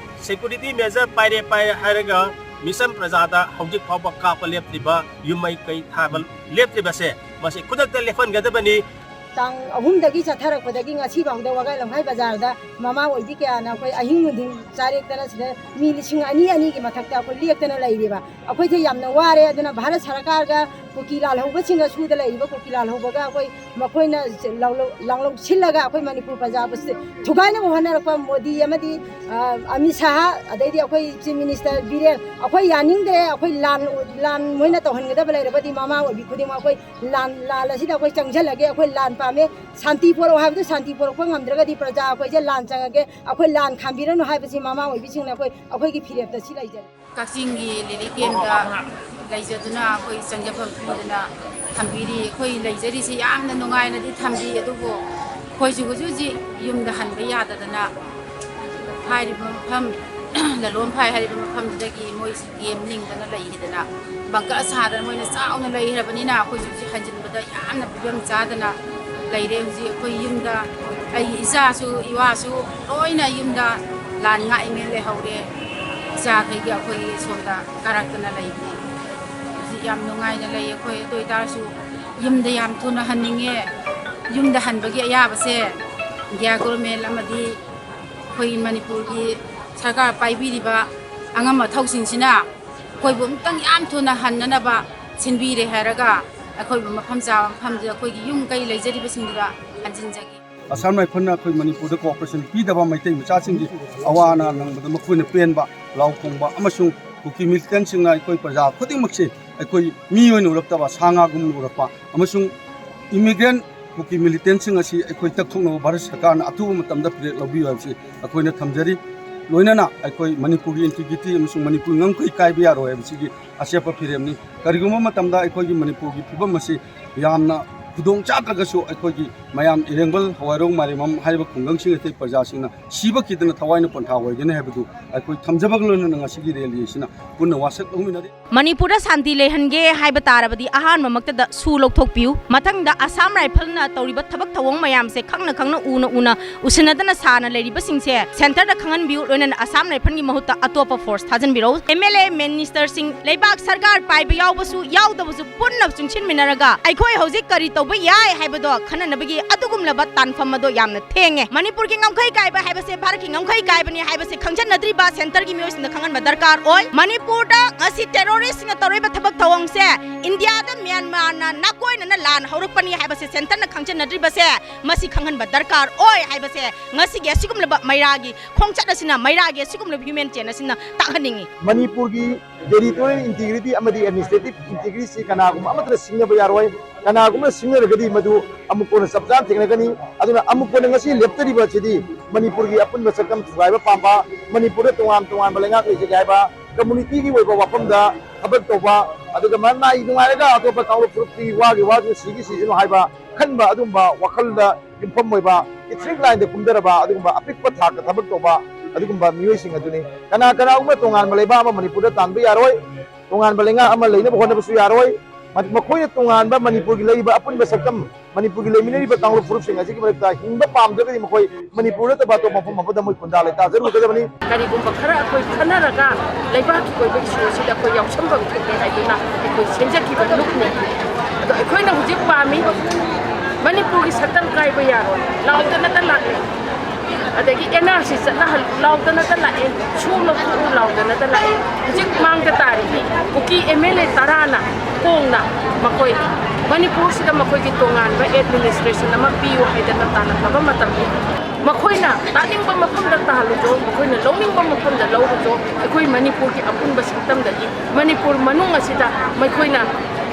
Security measure ꯄꯥꯏꯔꯦ ꯄꯥꯏꯔꯦ ꯍꯥꯏꯔꯒ ꯃꯤꯆꯝ ꯄ꯭ꯔꯖꯥꯗ ꯍꯧꯖꯤꯛ ꯐꯥꯎꯕ ꯀꯥꯞꯄ ꯂꯦꯞꯇ꯭ꯔꯤꯕ, ꯌꯨꯝ ꯃꯩ ꯀꯩ ꯊꯥꯕ ꯂꯦꯞꯇ꯭ꯔꯤꯕꯁꯦ ꯃꯁꯤ ꯈꯨꯗꯛꯇ ꯂꯦꯞꯍꯟꯒꯗꯕꯅꯤ꯫ ꯇꯥꯡ ꯑꯍꯨꯝꯗꯒꯤ ꯆꯠꯊꯔꯛꯄꯗꯒꯤ ꯉꯁꯤ ꯐꯥꯎꯗ ꯋꯥꯒꯥꯏ ꯂꯝꯈꯥꯏ ꯕꯖꯥꯔꯗ ꯃꯃꯥ ꯑꯣꯏꯕꯤ ꯀꯌꯥꯅ ꯑꯩꯈꯣꯏ ꯑꯍꯤꯡ ꯅꯨꯡꯊꯤꯜ ꯆꯥꯔꯦꯛꯇꯅ ꯁꯤꯗ ꯃꯤ ꯂꯤꯁꯤꯡ ꯑꯅꯤ ꯑꯅꯤꯒꯤ ꯃꯊꯛꯇ ꯑꯩꯈꯣꯏ ꯂꯦꯞꯇꯅ ꯂꯩꯔꯤꯕ꯫ ꯑꯩꯈꯣꯏꯁꯦ ꯌꯥꯝꯅ ꯋꯥꯔꯦ꯫ ꯑꯗꯨꯅ ꯚꯥꯔꯠ ꯁꯔꯀꯥꯔꯒ ꯀꯨꯀꯤ ꯂꯥꯜꯍꯧꯕꯁꯤꯡꯒ, ꯁꯨꯗ ꯂꯩꯔꯤꯕ ꯀꯨꯀꯤ ꯂꯥꯜꯍꯧꯕꯒ ꯑꯩꯈꯣꯏ ꯃꯈꯣꯏꯅ ꯂꯥꯡꯂꯧ-, ꯂꯥꯡꯂꯧ ꯁꯤꯜꯂꯒ ꯑꯩꯈꯣꯏ ꯃꯅꯤꯄꯨꯔ ꯄ꯭ꯔꯖꯥꯕꯨ ꯊꯨꯒꯥꯏꯅꯕ ꯍꯣꯠꯅꯔꯛꯄ ꯃꯣꯗꯤ ꯑꯃꯗꯤ, ꯑ, ꯑꯃꯤꯠ ꯁꯥꯍ, ꯑꯗꯩꯗꯤ ꯑꯩꯈꯣꯏ Chief Minister ꯕꯤꯔꯦꯟ, ꯑꯩꯈꯣꯏ ꯌꯥꯅꯤꯡꯗ꯭ꯔꯦ꯫ ꯑꯩꯈꯣꯏ ꯂꯥꯟ, ꯂꯥꯟ ꯃꯣꯏꯅ ꯇꯧꯍꯟꯒꯗꯕ ꯂꯩꯔꯕꯗꯤ ꯃꯃꯥ ꯑꯣꯏꯕꯤ ꯈꯨꯗꯤꯡꯃꯛ ꯑꯩꯈꯣꯏ ꯂꯥꯟ, ꯂꯥꯟ ꯑꯁꯤꯗ ꯑꯩꯈꯣꯏ ꯆꯪꯁꯤꯜꯂꯒꯦ, ꯑꯩꯈꯣꯏ ꯂꯥꯟ ꯄꯥꯝꯃꯦ, ꯁꯥꯟꯇꯤ ꯄꯣꯔꯛꯑꯣ ꯍꯥꯏꯕꯗꯨ ꯁꯥꯟꯇꯤ ꯄꯣꯔꯛꯄ ꯉꯝꯗ꯭ꯔꯒꯗꯤ ꯄ꯭ꯔꯖꯥ ꯑꯩꯈꯣꯏꯁꯦ ꯂꯥꯟ ꯆꯪꯉꯒꯦ, ꯑꯩꯈꯣꯏ ꯂꯥꯟ ꯈꯥꯝꯕꯤꯔꯅꯨ ꯍꯥꯏꯕꯁꯤ ꯃꯃꯥ ꯑꯣꯏꯕꯤꯁꯤꯡꯅ ꯑꯩꯈꯣꯏ, ꯑꯩꯈꯣꯏꯒꯤ ꯐꯤꯔꯦꯞꯇ ꯁꯤ ꯂꯩꯖꯔꯦ꯫ ꯀꯛꯆꯤꯡꯒꯤ ꯂꯤꯂꯤ ꯀꯦꯝꯗ ꯂꯩꯖꯗꯨꯅ ꯑꯩꯈꯣꯏ ꯆꯪꯖꯐꯝ ꯄꯤꯗꯨꯅ ꯊꯝꯕꯤꯔꯤ꯫ ꯑꯩꯈꯣꯏ ꯂꯩꯖꯔꯤꯁꯤ ꯌꯥꯝꯅ ꯅꯨꯡꯉꯥꯏꯅꯗꯤ ꯊꯝꯕꯤ, ꯑꯗꯨꯕꯨ ꯑꯩꯈꯣꯏꯁꯨ ꯍꯧꯖꯤꯛ ꯍꯧꯖꯤꯛ ꯌꯨꯝꯗ ꯍꯟꯕ ꯌꯥꯗꯗꯅ ꯍꯥꯏꯔꯤꯕ ꯃꯐꯝ, ꯂꯂꯣꯟ ꯐꯥꯏ ꯍꯥꯏꯔꯤꯕ ꯃꯐꯝꯗꯨꯗꯒꯤ ꯃꯣꯏꯁꯤ ꯀꯦꯝ ꯂꯤꯡꯗꯅ ꯂꯩꯈꯤꯗꯅ, ꯕꯪꯀꯔ ꯁꯥꯗꯅ ꯃꯣꯏꯅ ꯆꯥꯎꯅ ꯂꯩꯈ꯭ꯔꯕꯅꯤꯅ ꯑꯩꯈꯣꯏꯁꯨ ꯍꯧꯖꯤꯛ ꯍꯟꯖꯤꯟꯕꯗ ꯌꯥꯝꯅ ꯐꯤꯕꯝ ꯆꯥꯗꯅ ꯂꯩꯔꯦ꯫ ꯍꯧꯖꯤꯛ ꯑꯩꯈꯣꯏ ꯌꯨꯝꯗ ꯑꯩꯒꯤ ꯏꯆꯥꯁꯨ ꯏꯋꯥꯁꯨ ꯂꯣꯏꯅ ꯌꯨꯝꯗ ꯂꯥꯟ ꯉꯥꯛꯏꯉꯩ ꯂꯩꯍꯧꯔꯦ꯫ ꯏꯆꯥꯈꯩꯒꯤ ꯑꯩꯈꯣꯏꯒꯤ ꯁꯣꯝꯗ ꯀꯥꯔꯛꯇꯅ ꯂꯩꯕꯅꯤ꯫ ꯍꯧꯖꯤꯛ ꯌꯥꯝ ꯅꯨꯡꯉꯥꯏꯅ ꯂꯩ ꯑꯩꯈꯣꯏ꯫ ꯑꯗꯨ ꯑꯣꯏꯇꯥꯔꯁꯨ ꯌꯨꯝꯗ ꯌꯥꯝ ꯊꯨꯅ ꯍꯟꯅꯤꯡꯉꯦ꯫ ꯌꯨꯝꯗ ꯍꯟꯕꯒꯤ ꯑꯌꯥꯕꯁꯦ ꯏꯟꯗꯤꯌꯥ ꯒꯣꯔꯃꯦꯟ ꯑꯃꯗꯤ ꯑꯩꯈꯣꯏ ꯃꯅꯤꯄꯨꯔꯒꯤ ꯁꯔꯀꯥꯔ ꯄꯥꯏꯕꯤꯔꯤꯕ ꯑꯉꯝ ꯑꯊꯧꯁꯤꯡꯁꯤꯅ ꯑꯩꯈꯣꯏꯕꯨ ꯑꯃꯨꯛꯇꯪ ꯌꯥꯝ ꯊꯨꯅ ꯍꯟꯅꯅꯕ ꯁꯤꯟꯕꯤꯔꯦ ꯍꯥꯏꯔꯒ ꯑꯩꯈꯣꯏꯕꯨ ꯃꯐꯝ ꯆꯥꯕ ꯃꯐꯝꯗꯨꯗ ꯑꯩꯈꯣꯏꯒꯤ ꯌꯨꯝ ꯀꯩ ꯂꯩꯖꯔꯤꯕꯁꯤꯡꯗꯨꯗ ꯍꯟꯖꯤꯟꯖꯒꯦ꯫ ꯑꯁꯥꯝ ꯔꯥꯏꯐꯜꯅ ꯑꯩꯈꯣꯏ ꯃꯅꯤꯄꯨꯔꯗ ꯀꯣꯑꯣꯄꯔꯦꯁꯟ ꯄꯤꯗꯕ ꯃꯩꯇꯩ ꯃꯆꯥꯁꯤꯡꯒꯤ ꯑꯋꯥ ꯑꯅꯥ ꯅꯪꯕꯗ ꯃꯈꯣꯏꯅ ꯄꯦꯟꯕ ꯂꯥꯎ ꯈꯣꯡꯕ ꯑꯃꯁꯨꯡ ꯀꯨꯀꯤ ꯃꯤꯂꯤꯇꯦꯟꯁꯤꯡꯅ ꯑꯩꯈꯣꯏ ꯄ꯭ꯔꯖꯥ ꯈꯨꯗꯤꯡꯃꯛꯁꯦ ꯑꯩꯈꯣꯏ ꯃꯤ ꯑꯣꯏꯅ ꯎꯔꯛꯇꯕ ꯁꯥ ꯉꯥꯒꯨꯝꯅ ꯎꯔꯛꯄ ꯑꯃꯁꯨꯡ ꯏꯃꯤꯒ꯭ꯔꯦꯟ ꯀꯨꯀꯤ ꯃꯤꯂꯤꯇꯦꯟꯁꯤꯡ ꯑꯁꯤ ꯑꯩꯈꯣꯏ ꯇꯛꯊꯣꯛꯅꯕ ꯚꯥꯔꯠ ꯁꯔꯀꯥꯔꯅ ꯑꯊꯨꯕ ꯃꯇꯝꯗ ꯐꯤꯔꯦꯞ ꯂꯧꯕꯤꯌꯨ ꯍꯥꯏꯕꯁꯤ ꯑꯩꯈꯣꯏꯅ ꯊꯝꯖꯔꯤ꯫ ꯂꯣꯏꯅꯅ ꯑꯩꯈꯣꯏ ꯃꯅꯤꯄꯨꯔꯒꯤ ꯏꯟꯇꯤꯒ꯭ꯔꯤꯇꯤ ꯑꯃꯁꯨꯡ ꯃꯅꯤꯄꯨꯔꯒꯤ ꯉꯝꯈꯩ ꯀꯥꯏꯕ ꯌꯥꯔꯣꯏ ꯍꯥꯏꯕꯁꯤꯒꯤ ꯑꯆꯦꯠꯄ ꯐꯤꯔꯦꯞꯅꯤ꯫ ꯀꯔꯤꯒꯨꯝꯕ ꯃꯇꯝꯗ ꯑꯩꯈꯣꯏꯒꯤ ꯃꯅꯤꯄꯨꯔꯒꯤ ꯐꯤꯕꯝ ꯑꯁꯤ ꯌꯥꯝꯅ ꯈꯨꯗꯣꯡ ꯆꯥꯗ꯭ꯔꯒꯁꯨ ꯑꯩꯈꯣꯏꯒꯤ ꯃꯌꯥꯝ ꯏꯔꯦꯡꯕꯝ, ꯍꯋꯥꯏꯔꯣꯡ, ꯃꯥꯏꯔꯦꯝꯕꯝ ꯍꯥꯏꯔꯤꯕ ꯈꯨꯡꯒꯪꯁꯤꯡ ꯑꯁꯤ ꯄ꯭ꯔꯖꯥꯁꯤꯡꯅ ꯁꯤꯕ ꯀꯤꯗꯅ ꯊꯋꯥꯏꯅ ꯄꯣꯟꯊꯥ ꯑꯣꯏꯒꯅꯤ ꯍꯥꯏꯕꯗꯨ ꯑꯩꯈꯣꯏ ꯊꯝꯖꯕꯒ ꯂꯣꯏꯅꯅ ꯉꯁꯤꯒꯤ ꯔꯦꯂꯤ ꯑꯁꯤꯅ ꯄꯨꯟꯅ ꯋꯥꯁꯛ ꯂꯧꯃꯤꯟꯅꯔꯤ꯫ ꯃꯅꯤꯄꯨꯔꯗ ꯁꯥꯟꯇꯤ ꯂꯩꯍꯟꯒꯦ ꯍꯥꯏꯕ ꯇꯥꯔꯕꯗꯤ ꯑꯍꯥꯟꯕꯃꯛꯇꯗ ꯁꯨ ꯂꯧꯊꯣꯛꯄꯤꯌꯨ꯫ ꯃꯊꯪꯗ ꯑꯁꯥꯝ ꯔꯥꯏꯐꯜꯅ ꯇꯧꯔꯤꯕ ꯊꯕꯛ ꯊꯧꯑꯣꯡ ꯃꯌꯥꯝꯁꯦ ꯈꯪꯅ ꯈꯪꯅ, ꯎꯅ ꯎꯅ, ꯎꯁꯤꯟꯅꯗꯅ ꯁꯥꯅ ꯂꯩꯔꯤꯕꯁꯤꯡꯁꯦ ꯁꯦꯟꯇꯔꯗ ꯈꯪꯍꯟꯕꯤꯌꯨ꯫ ꯂꯣꯏꯅꯅ ꯑꯁꯥꯝ ꯔꯥꯏꯐꯜꯒꯤ ꯃꯍꯨꯠꯇ ꯑꯇꯣꯞꯄ ꯐꯣꯔꯁ ꯊꯥꯖꯤꯟꯕꯤꯔꯛꯎ꯫ ꯑꯦꯝ ꯑꯦꯜ ꯑꯦ, ꯃꯤꯅꯤꯁꯇꯔꯁꯤꯡ, ꯂꯩꯕꯥꯛ ꯁꯔꯀꯥꯔ ꯄꯥꯏꯕ ꯌꯥꯎꯕꯁꯨ ꯌꯥꯎꯗꯕꯁꯨ ꯄꯨꯟꯅ ꯆꯨꯡꯁꯤꯟꯃꯤꯟꯅꯔꯒ ꯑꯩꯈꯣꯏ ꯍꯧꯖꯤꯛ ꯀꯔꯤ ꯇꯧꯕ ꯌꯥꯏ ꯍꯥꯏꯕꯗꯣ ꯈꯟꯅꯅꯕꯒꯤ ꯑꯗꯨꯒꯨꯝꯂꯕ ꯇꯥꯟꯐꯝ ꯑꯗꯣ ꯌꯥꯝꯅ ꯊꯦꯡꯉꯦ꯫ ꯃꯅꯤꯄꯨꯔꯒꯤ ꯉꯝꯈꯩ ꯀꯥꯏꯕ ꯍꯥꯏꯕꯁꯦ ꯚꯥꯔꯠꯀꯤ ꯉꯝꯈꯩ ꯀꯥꯏꯕꯅꯤ ꯍꯥꯏꯕꯁꯦ ꯈꯪꯖꯟꯅꯗ꯭ꯔꯤꯕ ꯁꯦꯟꯇꯔꯒꯤ ꯃꯤꯑꯣꯏꯁꯤꯡꯗ ꯈꯪꯍꯟꯕ ꯗꯔꯀꯥꯔ ꯑꯣꯏ꯫ ꯃꯅꯤꯄꯨꯔꯗ ꯉꯁꯤ ꯇꯦꯔꯣꯔꯤꯁꯁꯤꯡꯅ ꯇꯧꯔꯤꯕ ꯊꯕꯛ ꯊꯧꯑꯣꯡꯁꯦ ꯏꯟꯗꯤꯌꯥꯗ ꯃ꯭ꯌꯥꯟꯃꯥꯔꯅ ꯅꯥꯀꯣꯏꯅꯅ ꯂꯥꯟ ꯍꯧꯔꯛꯄꯅꯤ ꯍꯥꯏꯕꯁꯦ ꯁꯦꯟꯇꯔꯅ ꯈꯪꯖꯟꯅꯗ꯭ꯔꯤꯕꯁꯦ ꯃꯁꯤ ꯈꯪꯍꯟꯕ ꯗꯔꯀꯥꯔ ꯑꯣꯏ ꯍꯥꯏꯕꯁꯦ ꯉꯁꯤꯒꯤ ꯑꯁꯤꯒꯨꯝꯂꯕ ꯃꯩꯔꯥꯒꯤ ꯈꯣꯡꯆꯠ ꯑꯁꯤꯅ, ꯃꯩꯔꯥꯒꯤ ꯑꯁꯤꯒꯨꯝꯂꯕ ꯍ꯭ꯌꯨꯃꯦꯟ ꯆꯦꯟ ꯑꯁꯤꯅ ꯇꯥꯛꯍꯟꯅꯤꯡꯏ꯫ ꯃꯅꯤꯄꯨꯔꯒꯤ territorial integrity ꯑꯃꯗꯤ administrative integrity ꯁꯤ ꯀꯅꯥꯒꯨꯝꯕ ꯑꯃꯠꯇꯅ ꯁꯤꯡꯅꯕ ꯌꯥꯔꯣꯏ꯫ ꯀꯅꯥꯒꯨꯝꯕꯅ ꯁꯤꯡꯅꯔꯒꯗꯤ ꯃꯗꯨ ꯑꯃꯨꯛ ꯀꯣꯟꯅ ꯆꯞ ꯆꯥꯅ ꯊꯦꯡꯅꯒꯅꯤ꯫ ꯑꯗꯨꯅ ꯑꯃꯨꯛ ꯀꯣꯟꯅ ꯉꯁꯤ ꯂꯦꯞꯆꯔꯤꯕ ꯑꯁꯤꯗꯤ ꯃꯅꯤꯄꯨꯔꯒꯤ ꯑꯄꯨꯟꯕ ꯁꯛꯇꯝ ꯊꯨꯒꯥꯏꯕ ꯄꯥꯝꯕ, ꯃꯅꯤꯄꯨꯔꯗ ꯇꯣꯉꯥꯟ ꯇꯣꯉꯥꯟꯕ ꯂꯩꯉꯥꯛ ꯂꯩꯖꯒꯦ ꯍꯥꯏꯕ, community ꯒꯤ ꯑꯣꯏꯕ ꯋꯥꯐꯝꯗ ꯊꯕꯛ ꯇꯧꯕ, ꯑꯗꯨꯒ ꯃꯅꯥꯏ ꯅꯨꯡꯉꯥꯏꯔꯒ ꯑꯇꯣꯞꯄ ꯀꯥꯡꯂꯨꯞ ꯐꯨꯔꯨꯞꯀꯤ ꯋꯥꯒꯤ ꯋꯥꯁꯨ ꯁꯤꯒꯤ ꯁꯤꯁꯅꯨ ꯍꯥꯏꯕ ꯑꯈꯟꯕ ꯑꯗꯨꯒꯨꯝꯕ ꯋꯥꯈꯜꯗ ꯌꯨꯝꯐꯝ ꯑꯣꯏꯕ, ꯏꯊꯅꯤꯛ ꯂꯥꯏꯟꯗ ꯀꯨꯝꯊꯔꯕ ꯑꯗꯨꯒꯨꯝꯕ ꯑꯄꯤꯛꯄ ꯊꯥꯛꯇ ꯊꯕꯛ ꯇꯧꯕ ꯑꯗꯨꯒꯨꯝꯕ ꯃꯤꯑꯣꯏꯁꯤꯡ ꯑꯗꯨꯅꯤ꯫ ꯀꯅꯥ ꯀꯅꯥꯒꯨꯝꯕ ꯇꯣꯉꯥꯟꯕ ꯂꯩꯕꯥꯛ ꯑꯃ ꯃꯅꯤꯄꯨꯔꯗ ꯇꯥꯟꯕ ꯌꯥꯔꯣꯏ, ꯇꯣꯉꯥꯟꯕ ꯂꯩꯉꯥꯛ ꯑꯃ ꯂꯩꯅꯕ ꯍꯣꯠꯅꯕꯁꯨ ꯌꯥꯔꯣꯏ꯫ ꯃ-, ꯃꯈꯣꯏꯅ ꯇꯣꯉꯥꯟꯕ ꯃꯅꯤꯄꯨꯔꯒꯤ ꯂꯩꯔꯤꯕ ꯑꯄꯨꯟꯕ ꯁꯛꯇꯝ, ꯃꯅꯤꯄꯨꯔꯒꯤ ꯂꯩꯃꯤꯟꯅꯔꯤꯕ ꯀꯥꯡꯂꯨꯞ ꯐꯨꯔꯨꯞꯁꯤꯡ ꯑꯁꯤꯒꯤ ꯃꯔꯛꯇ ꯍꯤꯡꯕ ꯄꯥꯝꯗ꯭ꯔꯒꯗꯤ ꯃꯈꯣꯏ ꯃꯅꯤꯄꯨꯔ ꯅꯠꯇꯕ ꯑꯇꯣꯞꯄ ꯃꯐꯝ ꯑꯃꯗ ꯃꯣꯏ ꯈꯨꯟꯗꯥ ꯂꯩꯇꯥꯖꯔꯨꯒꯗꯕꯅꯤ꯫ ꯀꯔꯤꯒꯨꯝꯕ ꯈꯔ ꯑꯩꯈꯣꯏ ꯈꯟꯅꯔꯒ ꯂꯩꯕꯥꯛꯀꯤ ꯑꯣꯏꯕ ꯏꯁꯨ ꯑꯁꯤꯗ ꯑꯩꯈꯣꯏ ꯌꯥꯎꯁꯟꯐꯝ ꯊꯣꯛꯑꯦ ꯍꯥꯏꯗꯨꯅ ꯑꯩꯈꯣꯏ ꯁꯦꯝꯖꯈꯤꯕ ꯂꯨꯞꯅꯤ꯫ ꯑꯗꯣ ꯑꯩꯈꯣꯏꯅ ꯍꯧꯖꯤꯛ ꯄꯥꯝꯃꯤ, ꯃꯅꯤꯄꯨꯔꯒꯤ ꯁꯛꯇꯝ ꯀꯥꯏꯕ ꯌꯥꯔꯣꯏ, ꯂꯥꯎꯗꯅꯇ ꯂꯥꯛꯂꯦ꯫ ꯑꯗꯒꯤ ꯑꯦꯟ ꯑꯥꯔ ꯁꯤ ꯆꯠꯅꯍꯜꯂꯨ ꯂꯥꯎꯗꯅꯇ ꯂꯥꯛꯑꯦ, ꯁꯨ ꯂꯧꯊꯣꯛꯎ ꯂꯥꯎꯗꯅꯇ ꯂꯥꯛꯑꯦ꯫ ꯍꯧꯖꯤꯛ ꯃꯥꯡꯗ ꯇꯥꯔꯤꯕꯤ ꯀꯨꯀꯤ ꯑꯦꯝ ꯑꯦꯜ ꯑꯦ ꯇꯔꯥꯅ ꯀꯣꯡꯅ ꯃꯈꯣꯏ ꯃꯅꯤꯄꯨꯔꯁꯤꯗ ꯃꯈꯣꯏꯒꯤ ꯇꯣꯉꯥꯟꯕ ꯑꯦꯗꯃꯤꯅꯤꯁꯇ꯭ꯔꯦꯁꯟ ꯑꯃ ꯄꯤꯌꯨ ꯍꯥꯏꯗꯅ ꯇꯥꯟꯅꯈ꯭ꯔꯕ ꯃꯇꯝꯅꯤ꯫ ꯃꯈꯣꯏꯅ ꯇꯥꯅꯤꯡꯕ ꯃꯐꯝꯗ ꯇꯥꯍꯜꯂꯨꯆꯣ, ꯃꯈꯣꯏꯅ ꯂꯧꯅꯤꯡꯕ ꯃꯐꯝꯗ ꯂꯧꯔꯨꯆꯣ꯫ ꯑꯩꯈꯣꯏ ꯃꯅꯤꯄꯨꯔꯒꯤ ꯑꯄꯨꯟꯕ ꯁꯛꯇꯝꯗꯒꯤ ꯃꯅꯤꯄꯨꯔ ꯃꯅꯨꯡ ꯑꯁꯤꯗ ꯃꯈꯣꯏꯅ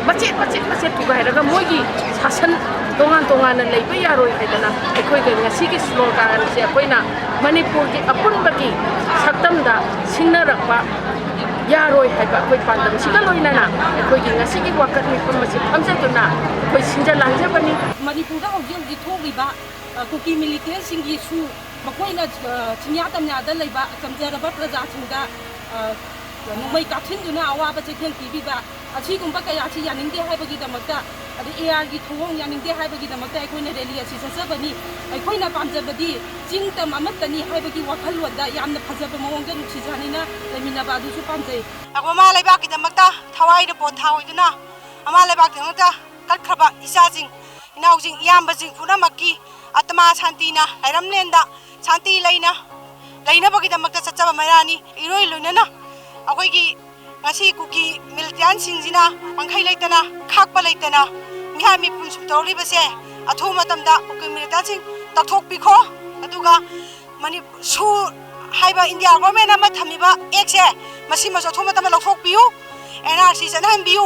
ꯃꯆꯦꯠ ꯃꯆꯦꯠ ꯃꯆꯦꯠ ꯊꯨꯒꯥꯏꯔꯒ ꯃꯣꯏꯒꯤ ꯁꯥꯁꯟ ꯇꯣꯉꯥꯟ ꯇꯣꯉꯥꯟꯅ ꯂꯩꯕ ꯌꯥꯔꯣꯏ ꯍꯥꯏꯗꯅ ꯑꯩꯈꯣꯏꯒꯤ ꯉꯁꯤꯒꯤ ꯁ꯭ꯂꯣꯒꯥꯟ ꯑꯁꯤ ꯑꯩꯈꯣꯏꯅ ꯃꯅꯤꯄꯨꯔꯒꯤ ꯑꯄꯨꯟꯕꯒꯤ ꯁꯛꯇꯝꯗ ꯁꯤꯟꯅꯔꯛꯄ ꯌꯥꯔꯣꯏ ꯍꯥꯏꯕ ꯑꯩꯈꯣꯏ ꯄꯥꯟꯗꯝꯁꯤꯒ ꯂꯣꯏꯅꯅ ꯑꯩꯈꯣꯏꯒꯤ ꯉꯁꯤꯒꯤ ꯋꯥꯀꯠ ꯃꯤꯐꯝ ꯑꯁꯤ ꯐꯝꯖꯗꯨꯅ ꯑꯩꯈꯣꯏ ꯁꯤꯟꯖ ꯂꯥꯡꯖꯕꯅꯤ꯫ ꯃꯅꯤꯄꯨꯔꯗ ꯍꯧꯖꯤꯛ ꯍꯧꯖꯤꯛ ꯊꯣꯛꯂꯤꯕ, ꯑ, ꯀꯨꯀꯤ ꯃꯤꯂꯤꯇꯦꯟꯁꯤꯡꯒꯤꯁꯨ ꯃꯈꯣꯏꯅ, ꯑ, ꯆꯤꯡꯌꯥ ꯇꯝꯌꯥꯗ ꯂꯩꯕ ꯆꯝꯖꯔꯕ ꯄ꯭ꯔꯖꯥꯁꯤꯡꯗ, ꯑ, ꯅꯣꯡꯃꯩ ꯀꯥꯞꯁꯤꯟꯗꯨꯅ ꯑꯋꯥꯕ ꯆꯩꯊꯦꯡ ꯄꯤꯕꯤꯕ ꯑꯁꯤꯒꯨꯝꯕ ꯀꯌꯥꯁꯤ ꯌꯥꯅꯤꯡꯗꯦ ꯍꯥꯏꯕꯒꯤꯗꯃꯛꯇ, ꯑꯗꯩ ꯑꯦ ꯑꯥꯔꯒꯤ ꯊꯧꯑꯣꯡ ꯌꯥꯅꯤꯡꯗꯦ ꯍꯥꯏꯕꯒꯤꯗꯃꯛꯇ ꯑꯩꯈꯣꯏꯅ ꯔꯦꯂꯤ ꯑꯁꯤ ꯆꯠꯆꯕꯅꯤ꯫ ꯑꯩꯈꯣꯏꯅ ꯄꯥꯝꯖꯕꯗꯤ ꯆꯤꯡ ꯇꯝ ꯑꯃꯠꯇꯅꯤ ꯍꯥꯏꯕꯒꯤ ꯋꯥꯈꯜꯂꯣꯟꯗ ꯌꯥꯝꯅ ꯐꯖꯕ ꯃꯑꯣꯡꯗ ꯅꯨꯡꯁꯤ ꯆꯥꯟꯅꯅ ꯂꯩꯃꯤꯟꯅꯕ ꯑꯗꯨꯁꯨ ꯄꯥꯝꯖꯩ꯫ ꯑꯩꯈꯣꯏ ꯃꯃꯥ ꯂꯩꯕꯥꯛꯀꯤꯗꯃꯛꯇ ꯊꯋꯥꯏꯅ ꯄꯣꯠ ꯊꯥ ꯑꯣꯏꯗꯨꯅ ꯃꯃꯥ ꯂꯩꯕꯥꯛꯀꯤꯗꯃꯛꯇ ꯀꯠꯈ꯭ꯔꯕ ꯏꯆꯥꯁꯤꯡ, ꯏꯅꯥꯎꯁꯤꯡ, ꯏꯌꯥꯝꯕꯁꯤꯡ ꯄꯨꯝꯅꯃꯛꯀꯤ ꯑꯇꯃꯥ ꯁꯥꯟꯇꯤꯅ ꯂꯩꯔꯝꯂꯦꯟꯗ ꯁꯥꯟꯇꯤ ꯂꯩꯅ ꯂꯩꯅꯕꯒꯤꯗꯃꯛꯇ ꯆꯠꯆꯕ ꯃꯩꯔꯥꯅꯤ꯫ ꯏꯔꯣꯏ ꯂꯣꯏꯅꯅ ꯑꯩꯈꯣꯏꯒꯤ ꯉꯁꯤ ꯀꯨꯀꯤ ꯃꯤꯂꯤꯇꯦꯟꯁꯤꯡꯁꯤꯅ ꯄꯪꯈꯩ ꯂꯩꯇꯅ, ꯈꯥꯛꯄ ꯂꯩꯇꯅ ꯃꯤꯍꯥꯠ ꯃꯤꯄꯨꯟ ꯁꯨꯝ ꯇꯧꯔꯛꯂꯤꯕꯁꯦ ꯑꯊꯨꯕ ꯃꯇꯝꯗ ꯀꯨꯀꯤ ꯃꯤꯂꯤꯇꯦꯟꯁꯤꯡ ꯇꯧꯊꯣꯛꯄꯤꯈꯣ꯫ ꯑꯗꯨꯒ ꯃꯅꯤ-, ꯁꯨ ꯍꯥꯏꯕ ꯏꯟꯗꯤꯌꯥ ꯒꯣꯔꯃꯦꯟ ꯑꯃ ꯊꯝꯃꯤꯕ ꯑꯦꯛꯁꯦ, ꯃꯁꯤꯃꯁꯨ ꯑꯊꯨꯕ ꯃꯇꯝꯗ ꯂꯧꯊꯣꯛꯄꯤꯌꯨ, ꯑꯦꯟ ꯑꯥꯔ ꯁꯤ ꯆꯠꯅꯍꯟꯕꯤꯌꯨ꯫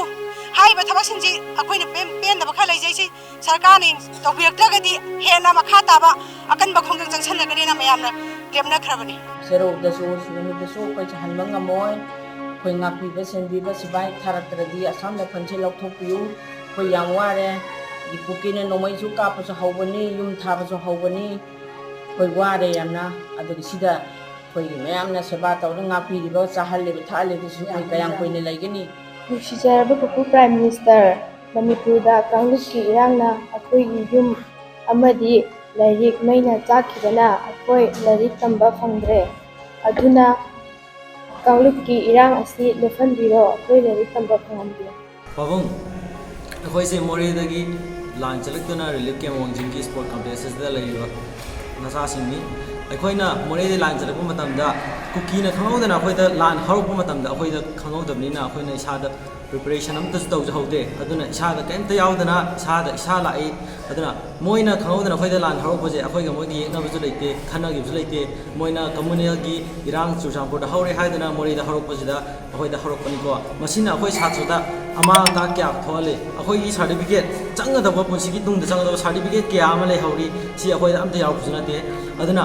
ꯍꯥꯏꯔꯤꯕ ꯊꯕꯛꯁꯤꯡꯁꯤ ꯑꯩꯈꯣꯏꯅ ꯄꯦꯟ-, ꯄꯦꯟꯗꯕ ꯈꯔ ꯂꯩꯖꯩ, ꯁꯤ ꯁꯔꯀꯥꯔꯅ ꯇꯧꯕꯤꯔꯛꯇ꯭ꯔꯒꯗꯤ ꯍꯦꯟꯅ ꯃꯈꯥ ꯇꯥꯕ ꯑꯀꯟꯕ ꯈꯣꯡꯖꯪ ꯆꯪꯁꯤꯜꯂꯒꯅꯤꯅ ꯃꯌꯥꯝꯅ ꯂꯦꯞꯅꯈ꯭ꯔꯕꯅꯤ꯫ ꯁꯦꯔꯧꯗꯁꯨ ꯅꯨꯃꯤꯠꯇ ꯁꯣꯛꯄ ꯆꯍꯟꯕ ꯉꯝꯃꯣꯏ꯫ ꯑꯩꯈꯣꯏ ꯉꯥꯛꯄꯤꯕ ꯁꯦꯟꯕꯤꯕ ꯁꯤꯐꯥꯏ ꯊꯥꯔꯛꯇ꯭ꯔꯗꯤ ꯑꯁꯥꯝ ꯔꯥꯏꯐꯜꯁꯦ ꯂꯧꯊꯣꯛꯄꯤꯌꯨ꯫ ꯑꯩꯈꯣꯏ ꯌꯥꯝ ꯋꯥꯔꯦ꯫ ꯀꯨꯀꯤꯅ ꯅꯣꯡꯃꯩꯁꯨ ꯀꯥꯞꯄꯁꯨ ꯍꯧꯕꯅꯤ, ꯌꯨꯝ ꯊꯥꯕꯁꯨ ꯍꯧꯕꯅꯤ꯫ ꯑꯩꯈꯣꯏ ꯋꯥꯔꯦ ꯌꯥꯝꯅ꯫ ꯑꯗꯨꯒ ꯁꯤꯗ ꯑꯩꯈꯣꯏꯒꯤ ꯃꯌꯥꯝꯅ ꯁꯦꯕꯥ ꯇꯧꯔꯒ ꯉꯥꯛꯄꯤꯔꯤꯕ, ꯆꯥꯍꯜꯂꯤꯕ, ꯊꯛꯍꯜꯂꯤꯕꯁꯨ ꯑꯩꯈꯣꯏ ꯀꯌꯥꯝ ꯀꯨꯏꯅ ꯂꯩꯒꯅꯤ? ꯅꯨꯡꯁꯤꯖꯔꯕ ꯄꯨꯄꯨ ꯄ꯭ꯔꯥꯏꯝ ꯃꯤꯅꯤꯁꯇꯔ, ꯃꯅꯤꯄꯨꯔꯗ ꯀꯥꯡꯂꯨꯞꯀꯤ ꯏꯔꯥꯡꯅ ꯑꯩꯈꯣꯏꯒꯤ ꯌꯨꯝ ꯑꯃꯗꯤ ꯂꯥꯏꯔꯤꯛ ꯃꯩꯅ ꯆꯥꯛꯈꯤꯕꯅ ꯑꯩꯈꯣꯏ ꯂꯥꯏꯔꯤꯛ ꯇꯝꯕ ꯐꯪꯗ꯭ꯔꯦ꯫ ꯑꯗꯨꯅ ꯀꯥꯡꯂꯨꯞꯀꯤ ꯏꯔꯥꯡ ꯑꯁꯤ ꯂꯦꯞꯍꯟꯕꯤꯔꯣ, ꯑꯩꯈꯣꯏ ꯂꯥꯏꯔꯤꯛ ꯇꯝꯕ ꯐꯪꯍꯟꯕꯤꯔꯣ꯫ ꯄꯥꯕꯨꯡ, ꯑꯩꯈꯣꯏꯁꯦ ꯃꯣꯔꯦꯗꯒꯤ ꯂꯥꯟ ꯆꯠꯂꯛꯇꯨꯅ ꯔꯤꯂꯤꯐ ꯀꯦꯝ ꯋꯥꯡꯖꯤꯡꯒꯤ ꯁ꯭ꯄꯣꯔꯠ ꯀꯝꯄ꯭ꯂꯦꯛꯁ ꯑꯁꯤꯗ ꯂꯩꯔꯤꯕ ꯅꯆꯥꯁꯤꯡꯅꯤ꯫ ꯑꯩꯈꯣꯏꯅ ꯃꯣꯔꯦꯗꯒꯤ ꯂꯥꯟ ꯆꯠꯂꯛꯄ ꯃꯇꯝꯗ ꯀꯨꯀꯤꯅ ꯈꯪꯍꯧꯗꯅ ꯑꯩꯈꯣꯏꯗ ꯂꯥꯟ ꯍꯧꯔꯛꯄ ꯃꯇꯝꯗ ꯑꯩꯈꯣꯏꯗ ꯈꯪꯍꯧꯗꯕꯅꯤꯅ ꯑꯩꯈꯣꯏꯅ ꯏꯁꯥꯗ ꯄ꯭ꯔꯤꯄꯦꯔꯦꯁꯟ ꯑꯃꯠꯇꯁꯨ ꯇꯧꯖꯍꯧꯗꯦ꯫ ꯑꯗꯨꯅ ꯏꯁꯥꯗ ꯀꯔꯤꯝꯇ ꯌꯥꯎꯗꯅ ꯏꯁꯥꯗ ꯏꯁꯥ ꯂꯥꯛꯏ꯫ ꯑꯗꯨꯅ ꯃꯣꯏꯅ ꯈꯪꯍꯧꯗꯅ ꯑꯩꯈꯣꯏꯗ ꯂꯥꯟ ꯍꯧꯔꯛꯄꯁꯦ ꯑꯩꯈꯣꯏꯒ ꯃꯣꯏꯒ ꯌꯦꯛꯅꯕꯁꯨ ꯂꯩꯇꯦ, ꯈꯠꯅꯈꯤꯕꯁꯨ ꯂꯩꯇꯦ꯫ ꯃꯣꯏꯅ ꯀꯝꯃꯨꯅꯦꯜꯒꯤ ꯏꯔꯥꯡ ꯆꯨꯔꯆꯥꯟꯄꯨꯔꯗ ꯍꯧꯔꯦ ꯍꯥꯏꯗꯅ ꯃꯣꯔꯦꯗ ꯍꯧꯔꯛꯄꯁꯤꯗ ꯑꯩꯈꯣꯏꯗ ꯍꯧꯔꯛꯄꯅꯤꯀꯣ꯫ ꯃꯁꯤꯅ ꯑꯩꯈꯣꯏ ꯁꯥꯇ꯭ꯔꯗ ꯑꯃꯥꯡ ꯑꯇꯥ ꯀꯌꯥ ꯊꯣꯛꯍꯜꯂꯤ꯫ ꯑꯩꯈꯣꯏꯒꯤ ꯁꯥꯔꯇꯤꯐꯤꯀꯦꯠ ꯆꯪꯒꯗꯕ, ꯄꯨꯟꯁꯤꯒꯤ ꯇꯨꯡꯗ ꯆꯪꯒꯗꯕ ꯁꯥꯔꯇꯤꯐꯤꯀꯦꯠ ꯀꯌꯥ ꯑꯃ ꯂꯩꯍꯧꯔꯤ꯫ ꯁꯤ ꯑꯩꯈꯣꯏꯗ ꯑꯝꯇ ꯌꯥꯎꯔꯛꯄꯁꯨ ꯅꯠꯇꯦ꯫ ꯑꯗꯨꯅ